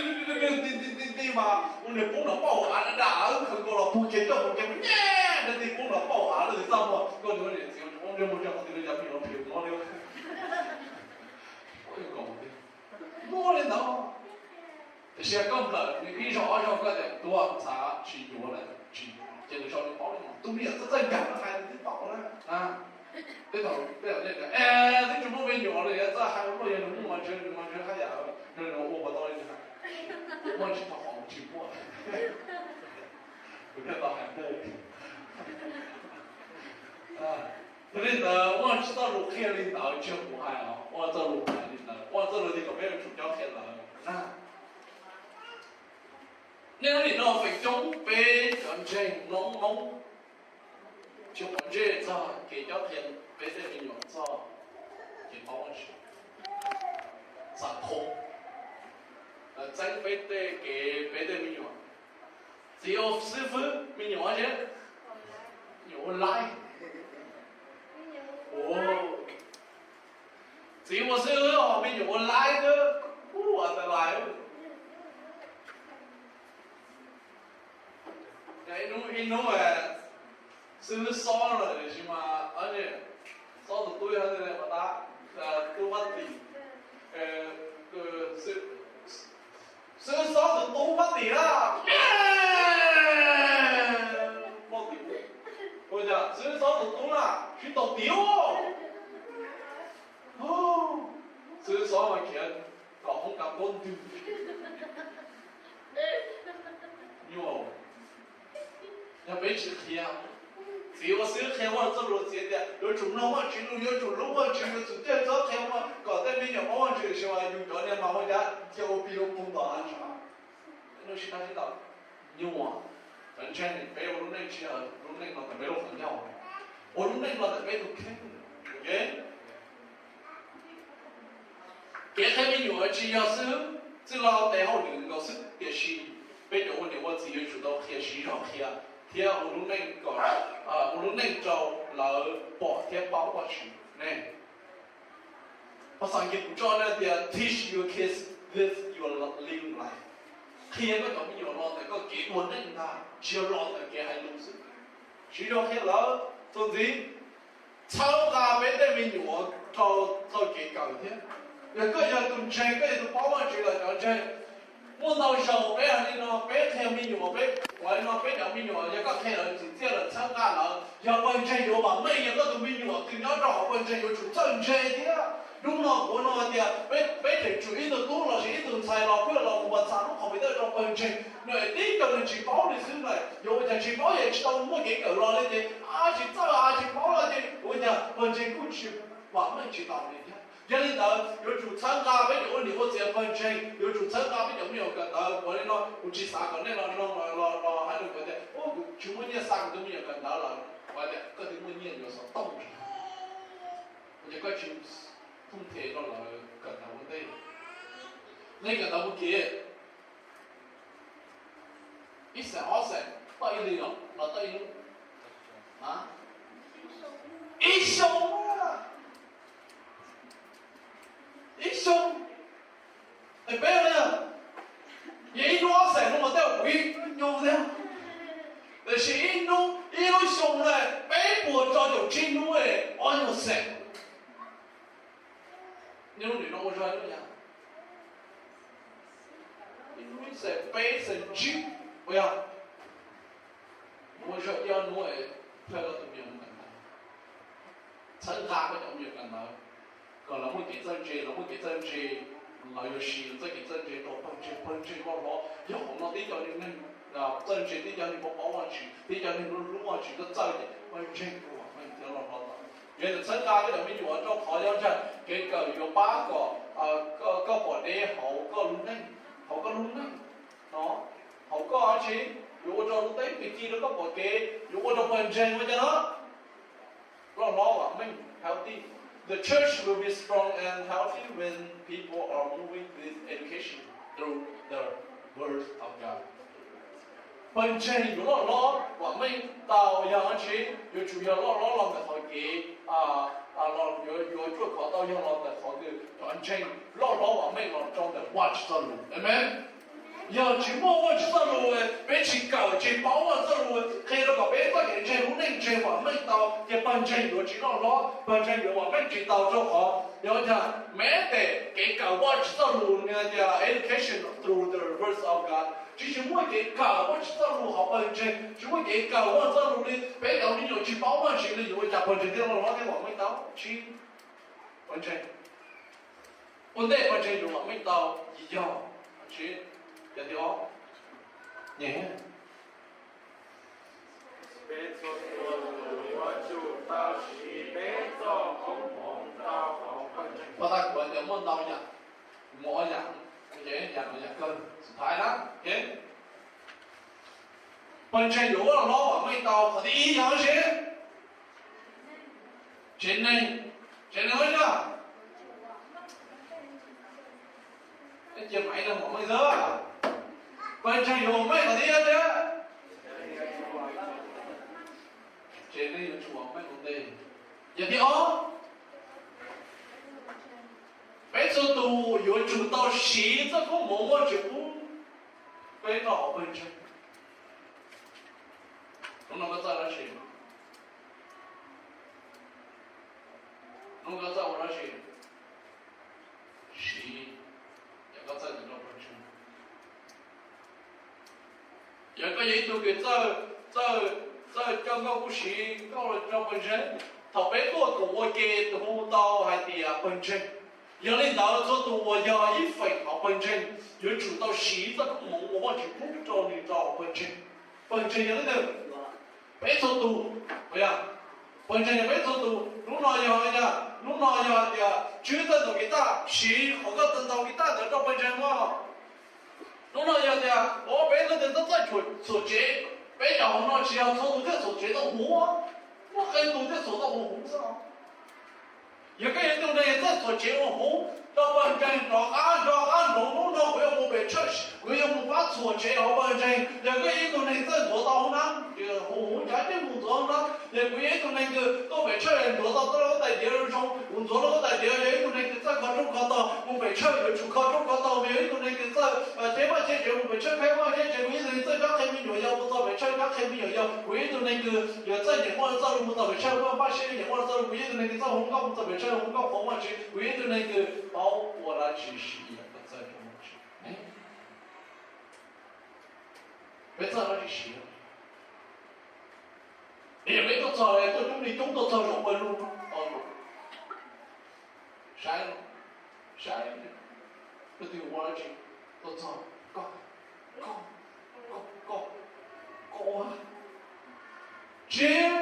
ti mas ua niag poob nram pauj av da da wb khaws nkaus los puag kiag coj mus kiag nyiaj ntiag ti poob nram pauj av lawm txaj muag koj niam txiv ua niag mus rau qhov twg li cas me nyuam phim no li. Muaj li ntawd. Tiam sis koj nplawm nws ib zaug ob zaug koj tias tuag ntxhav tsis yuav lawm tsis, ces lwm zaus nws paub li no tus me nyuam txawj txawj nkag no hais nws twb paub na. Tej thaum tej thaum nej tias twb tsis muaj me nyuam li txawj hais ua luaj, yog nws muaj mas ntshe nws mas ntshe haj yam nws ua puas tau li ntawd. Muaj tsis tau hom tsis muaj. Kuv thiaj tau hais ntawd. Yog li ntawd ua tsis txoj lus qhia li ntawd, tsis yog kuv hais os, ua txoj lus hais li ntawd, ua txoj lus tias kom peb yuav tsum cob qhia lawv. Nej lub nim no feem coob peb cov ntseeg Hmoob Hmoob tsis quav ntsej txog kev cob qhia peb tej me nyuam txog kev paub Vajtswv. Xam khoo, txeeb peb tej kev, peb tej me nyuam. Txiv ua xib fwb, me nyuam ua tsi? Me nyuam ua laib. Txiv ua xib fwb ho me nyuam ua laib xwb, ua tas lais. Ib hnub, ib hnub xib fwb xob lawm tiam sis mas xob tus tub, tab, tub Fab Tim, xib fwb xob tus tub Fab Tim na, ua cas xib fwb xob tus tub na sib tau tim. Xib fwb xob mas khiav kom hoob kas tuab ntwg. Nyuaj, yog peb tsis qhia, txiv ua xib fwb qhia Vajtswv txoj lus, txiv tias yuav tsum mloog Vajtswv lus, yuav tsum hlub Vajtswv, yuav tsum coj txob qhia kom tej me nyuam paub Vajtswv, tiam sis yus cov niag mas ua cas cia ua plig ua pug tom hav ntshav. Lub sib tab sib tau nyuaj. Cov ntseeg peb ua lub neej tsis yog lub neej los ntawm peb lub qhov ncauj, ua lub neej los ntawm peb tus kheej. Kev qhia me nyuam tsis yog xwb, txwj laug tes hauj lwm nkaus xwb, tiam sis peb cov ua niam ua txiv yuav tsum tau qhia siv zog qhia thiab ua lub neej kom, ua lub neej rau lawv pom thiab paub Vajtswv ne. Phas xas Nkias kuv tso na tias teach your kids live your living life. Qhia koj cov me nyuam los ntawm koj kev ua neej ntag, tsis yog los ntawm kev hais lus xwb. Siv zog qhia lawv txuas ntxiv, txhawb nqa peb tej me nyuam rau txoj kev kawm thiab. Yog koj yog tus ntseeg, koj yog tus paub Vajtswv los cov ntseeg, muaj ntau zaus peb hais li no, peb qhia me nyuam, peb ua li no, peb cov me nyuam yog koj qhia lawv txim txiaj lawm txhawb nqa lawv, yog pawg ntseeg yuav vam meej, yog koj tus me nyuam twg nyob rau hauv pawg ntseeg yuav tsum txawj ntse thiab. Hnub no kuv no tias peb, peb tseem tsum ib tug tub lossis ib tug ntxhais los pheej los mus pas txhas lub khoos pis tawj rau pawg ntseeg no es tib co nws tsis paub li xwb na, yuav ua cas tsis paub, yeej tsis tau muaj kev kawm los li ces a tsis txawj a tsis paub los ces ua cas pawg ntseeg kuj tsis vam meej tsis tau li thiab. Yog li ntawd yuav tsum txhawb nqa peb cov ua niam ua txiv pawg ntseeg, yuav tsum txhawb nqa peb cov me nyuam kawm ntawv. Ua li no kuv tsis xav kom nej los no los hais rau kuv tias kuv tsis muaj nyiaj xa kuv tus me nyuam kawm ntawv lawm, kuv tias koj twb muaj nyiaj yuav xov tooj, ua cas koj tsis phooj them rau lawv kawm ntawv ua ntej? Nej kawm ntawv ua ke ib xeem ob xeem toj ib li los, los toj ib lub, ib xyoo, ib xyoo, es peb na, yog ib hnub ob xeem no mas tej zaum kuv ib hnub nyob thiab, tiam sis ib hnub, ib lub xyoo na peb puas rau caum tsib hnub, ob nyuag xeem. Niaj hnub nim no ua zog ib lub yam, ib hnub xees peb xees tsib, ua yog ua zog ib ob hnub thawj koj tus me nyuam mus kawm ntawv, txhawb nqa koj cov me nyuam kawm ntawv, kom lawv muaj kev txawj ntse, lawv muaj kev txawj ntse, lawv yuav siv lawv txoj kev txawj ntse rau pawg ntseeg, pawg ntseeg loj hlob. Yog hauv no tib cov neeg txawj ntse, tib cov neeg paub paub Vajtswv, tib cov neeg hlub hlub Vajtswv, txawj txawj ces pawg ntseeg kuj vam meej thiab loj hlob tau. Yog txhawb nqa koj cov me nyuam rau qhov yog ntag kev kawm yuav pab kom koj pom deb hauv koj lub neej, hauv koj lub neej no, hauv koj tsis, yuav ua rau lub teb kwv ci rau koj pom kev, yuav ua rau pawg ntseeg ua cas no loj hlob vam meej, healthy. The church will be strong and healthy when people are moving with education through the word of God. Pawg ntseeg yuav loj hlob vam meej tau yog tsis, yuav tsum yog loj hlob los ntawm qhov kev, yuav ruaj khov tau yog los ntawm qhov twg, cov ntseeg loj hlob vam meej los rau ntawm Vajtswv txoj lus. Amen. Yog tsis muaj Vajtswv txoj lus, peb tsis kawm tsis paub Vajtswv txoj lus qhia rau kom peb txoj kev ntseeg lub neej ntseeg vam meej tau ces pawg ntseeg yuav tsis loj hlob, pawg ntseeg yuav vam meej tsis tau rau qhov yog tias meb tes kev kawm Vajtswv txoj lus, tias education through the word of God, tsis, tsis muaj kev kawm Vajtswv txoj lus hauv pawg ntseeg, tsis muaj kev kawm Vajtswv txoj lus li, peb cov me nyuam tsis paub Vajtswv li yuav ua cas pawg ntseeg thiaj loj hlob thiab vam meej tau? Tsis, pawg ntseeg, ua ntej pawg ntseeg yuav vam meej tau yog, tsis, yog tias, pov tas kuv tias muaj ntau yam, kuv muaj ob yam, yam, yam kawg xub thaiv na. Pawg ntseeg yuav loj hlob vam meej tau qhov thib ib yog tsis, tsev neeg, tsev neeg ua yog cia maiv no vam meej xwb. Pawg ntseeg yuav vam meej qhov thib ib tias, tsev neeg yuav tsum vam meej ua ntej. Yog thib ob, peb txhua tus yuav tsum tau siv txoj koob hmoov Vajtswv pub peb rau hauv pawg ntseeg. Hnub no koj txawj dab tsi? Hnub no koj txawj ua dab tsi? Siv yam koj txawj ntawd rau pawg ntseeg. Yog koj yog ib tug kws txawj, txawj, txawj coj nkauj kub siv nkauj los rau pawg ntseeg, thaum peb tuaj koom ua ke tus hu tau hais tias pawg ntseeg. Yog li ntawd txhua tus uas yog ib feem hauv pawg ntseeg yuav tsum tau siv txoj koob hmoov uas Vajtswv pub rau nws rau hauv pawg ntseeg. Pawg ntseeg yog leej twg? Peb txhua tus. Pawg ntseeg yog peb txhua tus. Hnub no yog, hnub no yog hais tias Tswb txawj ntaus kiv taj, siv qhov koj txawj ntaus kiv taj ntawd rau pawg ntseeg mog. Hnub no yog tias, o, peb leej twg txawj txawj txhuam tsev, peb cov hauv no tsis yog txhua tus thiaj txhuam tsev tau huv, muaj qee tus thiaj txhuam tau huv huv xwb. Yog koj yog ib tug neeg txawj txhuam tsev ua huv rau pawg ntseeg rov qab nrog qab nroog, hnub no kuv yuav mus pem church, kuv yuav mus pab txhuam tsev hauv pawg ntseeg. Yog koj yog ib tug neeg txawj ntxuav tau hoob nab, huv huv cas yeej mus ntxuav hoob nab. Yog kuv yog ib tug neeg kws tuaj pem church ntxuav tau lub koob tais diav zoo, kuv ntxuav lub koob tais diav. Yog ib tug neeg kws txawj kho rooj kho taug, mus pem church yuav tsum kho rooj kho taug. Kuv yog ib tug neeg kws txawj cheb vaj cheb tsev, mus pem church cheb vaj cheb tsev. Kuv yog ib tug neeg txawj cob qhia me nyuam yaus, mus txog pem church cob qhia me nyuam yaus. Kuv yog ib tug neeg kws yog txawj nyeem Vajtswv txoj lus, mus txog pem church ua npaj siab nyeem Vajtswv txoj lus. Kuv yog ib tug neeg kws txawj hu nkauj, mus txog pem church hu nkauj qhuas Vajtswv. Kuv yog ib tug neeg kws paub ua dab tsi siv yam koj txawj rau Vajtswv. Peb txawj dab tsi siv? Es yog peb tuaj txog, tuaj coob li coob, tuaj txog zaum pawg lug, saib, saib, leej twg ua dab tsi tuaj txog? Koj, koj, koj, koj ua. Tsis,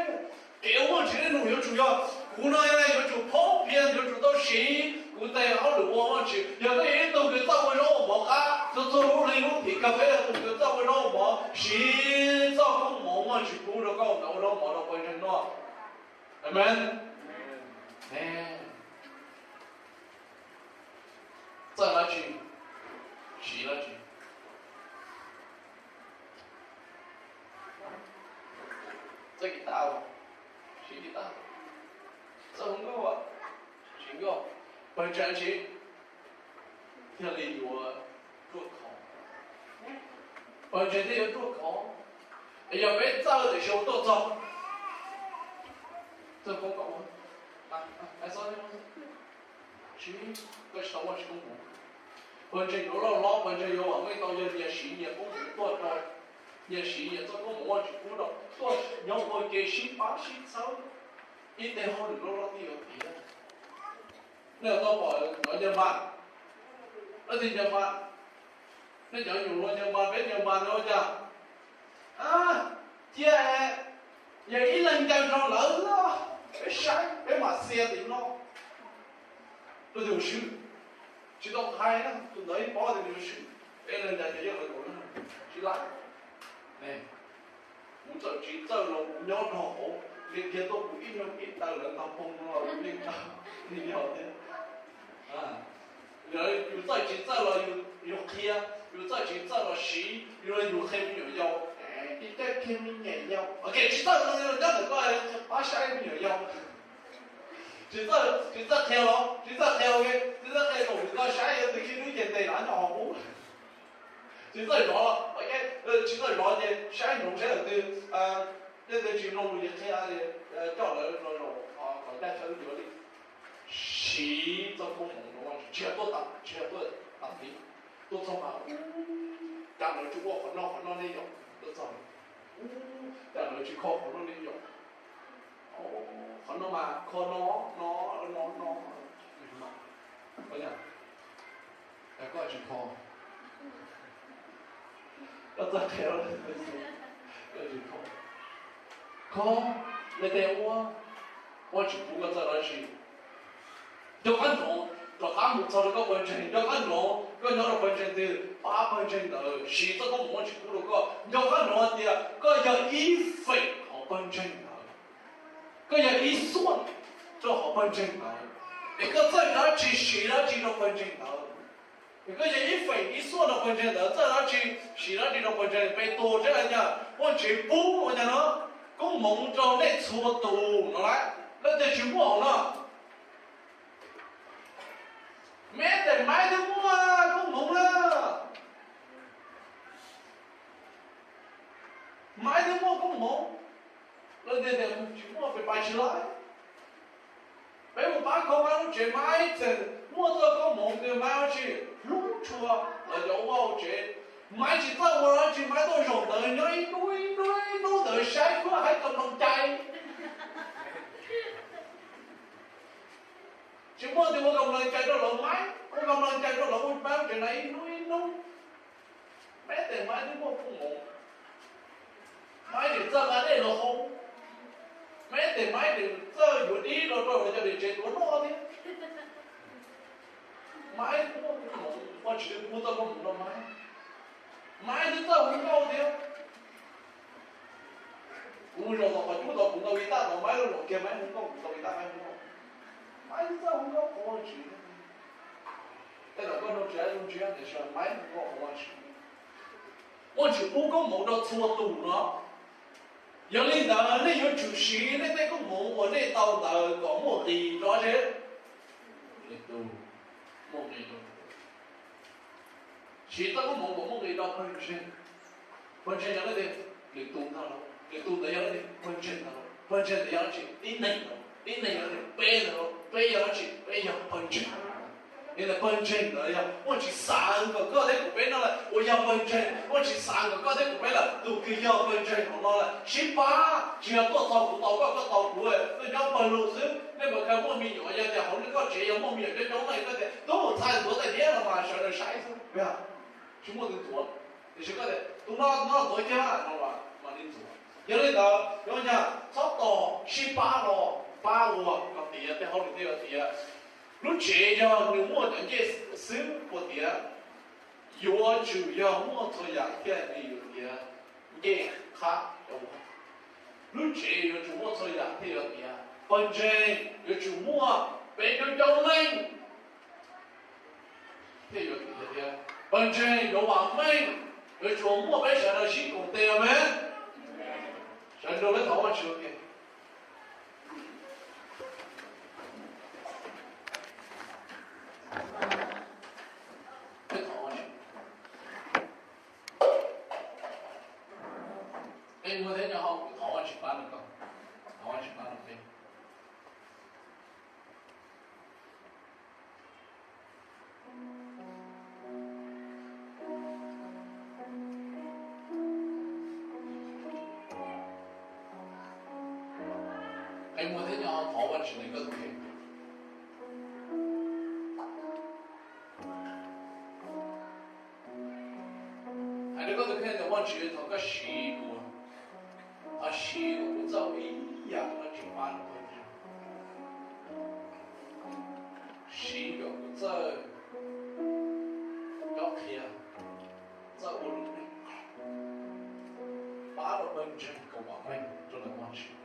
kev ua Vajtswv nej nus yuav tsum yog, kuv no yuav tsum phob phiaj, yuav tsum tau siv kuv tes hauj lwm ua Vajtswv. Yog koj yog ib tug kws txawj ua zaub ua mov qab, txhua txhua lub hli lub thim kawg, peb yog tus kws txawj ua zaub ua mov, siv txoj koob hmoov Vajtswv pub rau koj ntawd ua zaub mov rau pawg ntseeg noj. Amen. Txawj dab tsi, siv dab tsi? Txawj kiv taj, siv kiv taj. Txawj hu nkauj, siv nkauj. Pawg ntseeg tsis thiaj li yuav ruaj khov, pawg ntseeg thiaj yuav ruaj khov. Es yog peb txawj tiam sis ua tuaj txog, txawj poob kom ua, Tsis, koj tsis tau Vajtswv koob hmoov. Pawg ntseeg yuav loj hlob, pawg ntseeg yuav vam meej tau yog nyias siv nyias koob hmoov tuaj rau, nyias siv nyias txoj koob hmoov Vajtswv pub rau tuaj nyob ua ke sib pab sib txhawb, ib teg hauj lwm loj loj thiaj yuav tiav. Nej tau pom cov ncaws npas, leej twg ncaws npas? Nej cov nyuam hluas ncaws npas, peb ncaws npas no ua cas? Cia yog ib leeg ncaws nrog lawv, peb saib peb mam xia tim no. Tus twg swb, tsis tau hais na, tus ntawd yeej paub tias nws swb, peb leeg ncaws ces yeej lawv kaum leej, tsis laj. Kuv txawm tsis txawj los kuv nyob nrog hauv, nws dhia tuaj kuv ib nyuag ib taw lawv ntog poob no los kuv yeej ncaws, yeej yog thiab. Yog yus txawj tsis txawj los yus qhia, yus txawj tsis txawj los siv, yus los yus qhia me nyuam yaus, tsis txawj qhia me nyuam yaus, ok, tsis txawj los nyob ntawm koj pab saib me nyuam yaus. Tsis txawj, tsis txawj qhia los tsis txawj qhia, ok, tsis txawj qhia rau koj saib, yog tus khib wb ces ntes lawv nyob hauv ub. Tsis txawj zov, tsis txawj zov ces saib ntsoov saib lawm twg, leej twg tsis mloog lus ces qhia, coj lawv los zaum qhov caj chaw yuav li. Siv txoj koob hmoov no, tsis yog tuaj tam, tsis yog tuaj tam li, tuaj txog mas cas lawv tsis ua qhov no qhov no ne yom, tuaj txog cas lawv tsis kho qhov no ne yom. Qhov no mas kho no, no, no, no, koj tsis kho, koj txawj qhia, koj tsis kho, kho, nej tej ua, Vajtswv pub koj txawj dab tsi, nco qab ntsoov, rov qab mus txog rau koj pawg ntseeg, nco qab ntsoov koj nyob rau pawg ntseeg twg pab pawg ntseeg ntawd, siv txoj koob hmoov Vajtswv pub rau koj, nco qab ntsoov hais tias koj yog ib feem hauv pawg ntseeg ntawd, koj yog ib xuaj rau hauv pawg ntseeg ntawd, es koj txawj dab tsi siv dab tsi rau pawg ntseeg ntawd. Es koj yog ib feem ib xuaj rau pawg ntseeg ntawd, txawj dab tsi siv dab tsi rau pawg ntseeg. Petus thiab hais tias Vajtswv pub ua cas no, koob hmoov rau nej txhua tus no lauj, leej twg tsis muaj hauv no? Meb tes Maiv twb muaj koob hmoov na. Maiv twb muaj koob hmoov. Leej twg tias tsis muaj pes pais tsis laib. Peb mus pab kho Maiv lub tsev, Maiv txawm muaj txoj koob hmoov tias Maiv tsis hlub tshua los cov ua hauv tsev. Maiv tsis txawj ua dab tsi, Maiv tuaj zaum ntawd nyob ib hnub ib hnub ib hnub ntawd saib khuab haib kam loos cai. Tsis muaj tus ua kam loos cai rau lawv, Maiv ua kam loos cai rau lawv ua Maiv lub tsev na ib hnub ib hnub. Maiv tes Maiv twb muaj koob hmoov. Maiv tseem txawj nqa dej los hau. Maiv tes Maiv tseem txawj yuav dib los rau lawv cov niam tsev tuav noj thiab. Maiv twb muaj koob hmoov, Vajtswv twb pub txoj koob hmoov rau Maiv. Maiv twb txawj hu nkauj thiab. Kuv mus zaum tom qhov cub tod kuv ntaus guitar tod, Maiv los zaum kiag Maiv hu nkauj, kuv ntaus guitar Maiv hu nkauj. Maiv twb txawj hu nkauj qhov Vajtswv. Tej zaum koj nrog tsis zoo ntsia tiam sis Maiv hu nkauj qhov Vajtswv. Vajtswv pub koob hmoov rau txhua tus no. Yog li ntawd nej yuav tsum siv nej tej koob hmoov uas nej tau ntawd kom muaj nqis rau dab tsi? Lwm tus, muaj nqis rau. Siv txoj koob hmoov kom muaj nqis rau pawg ntseeg. Pawg ntseeg yog leej twg? Lwm tus ntag lauj. Lwm tus ntawd yog leej twg? Pawg ntseeg ntag lauj. Pawg ntseeg ntawd yog dab tsi? Tib neeg lauj. Tib neeg yog leej twg? Peb ntag lauj. Peb yog dab tsi? Peb yog pawg ntseeg. Yog li pawg ntseeg ntawd yog Vajtswv xav kom koj thiab kuv peb no lawm uas yog pawg ntseeg. Vajtswv xav kom koj thiab kuv peb lawm, tus kws yog pawg ntseeg hauv no lawm sib pab, tsis yog tuaj txog kuv tau koj, koj tau kuv, tuaj nyob pawg lug xwb. Nej puas khav muaj me nyuam, yog tias hauv nej koj tsev yog muaj me nyuam coob coob no, koj tias tub, txhais ntxuav tais diab no mas sawv daws saib xwb, tsis muaj tus ntxuav. Tiam sis koj tias tus no no ntxuav kiag no mas li ntxuav. Yog li ntawd, yog nyag txhob tos sib pab los pab ua kom tiav, tej hauj lwm thiaj yuav tiav. Lub tsev yog nws muaj cov ncej xwb puas tiav? Yuav tsum yog muaj txhua yam thiaj li yuav tiav. Ncej qhab, lub tsev yuav tsum muaj txhua yam thiaj yuav tiav. Pawg ntseeg yuav tsum muaj peb caug caug leej thiaj yuav tiav. Pawg ntseeg yuav vam meej, yuav tsum muaj peb sawv daws sib koom tes, amees. Sawv daws nrog peb thov Vajtswv ua ke. Peb muaj thiab nyob hauv, kuv thov Vajtswv pab rau koj, thov Vajtswv pab rau peb. Muag thiab nyo thov Vajtswv ntawm koj tus kheej. Hais rau koj tus kheej tias, Vajtswv, thov koj siv kuv, thov siv kom kuv txawj ua ib yam dab tsi pab rau pawg ntseeg, siv kom kuv txawj cob qhia, txawj ua lub neej pab rau pawg ntseeg kom vam meej rau ntawm Vajtswv.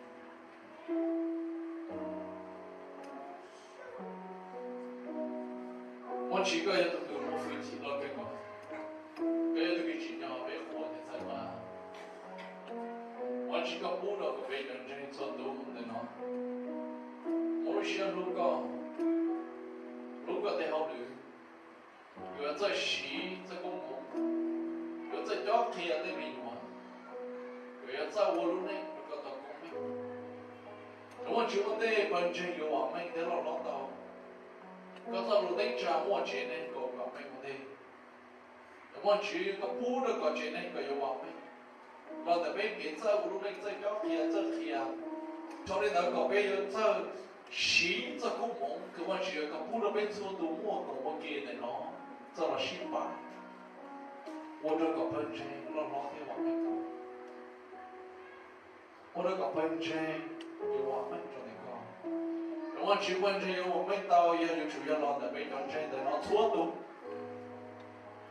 Vajtswv, koj yog tus kws muaj hwj chim loj kawg nkaus, koj yog tus kws tsim nyog peb qhuas thiab txhawb nqa. Vajtswv, koj pub rau kom peb cov ntseeg txhua tus ntawm no muaj lub siab hlub koj, hlub koj tej hauj lwm, yuav txawj siv txoj koob hmoov, yuav txawj cob qhia tej me nyuam, yuav txawj ua lub neej rau koj tau koob meej. Thov Vajtswv ua ntej pawg ntseeg yuav vam meej thiab loj hlob tau, koj txoj lus teb tsa muaj tsev neeg kom vam meej ua ntej. Thov Vajtswv koj pub rau kom tsev neeg kom yuav vam meej los ntawm peb kev txawj ua lub neej, txawj cob qhia, txawj qhia. Dhau li ntawd kom peb yuav txawj siv txoj koob hmoov kws Vajtswv koj pub rau peb txhua tus muaj koom ua ke ntawm no, txawj los sib pab, ua rau kom pawg ntseeg loj hlob thiab vam meej. Ua rau kom pawg ntseeg yuav vam meej rau ntawm koj. Thov Vajtswv, pawg ntseeg yuav vam meej tau yog yuav tsum yog los ntawm peb cov ntseeg ntawm no txhua tus,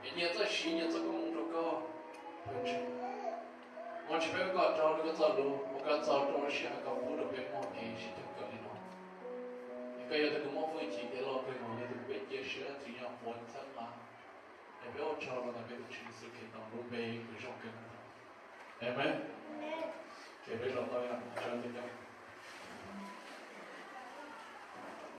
es nyias txawj siv nyias txoj koob hmoov rau koj pawg ntseeg. Vajtswv, peb ua koj tsaug rau koj txoj lus uas koj txog rau lub sij hawm koj pub rau peb muaj kev sib cog kawm li no. Es koj yog tus kws muaj hwj chim thiab loj kawg nkaus, yog tus kws peb cia siab tsim nyog qhuas txhawb nqa. Es peb ua tsaug rau ntawm peb tus Tswv Yexus Khetos lub npe kws zoo kawg nkaus. Amees. Ces peb los tau yog tsaug ntau.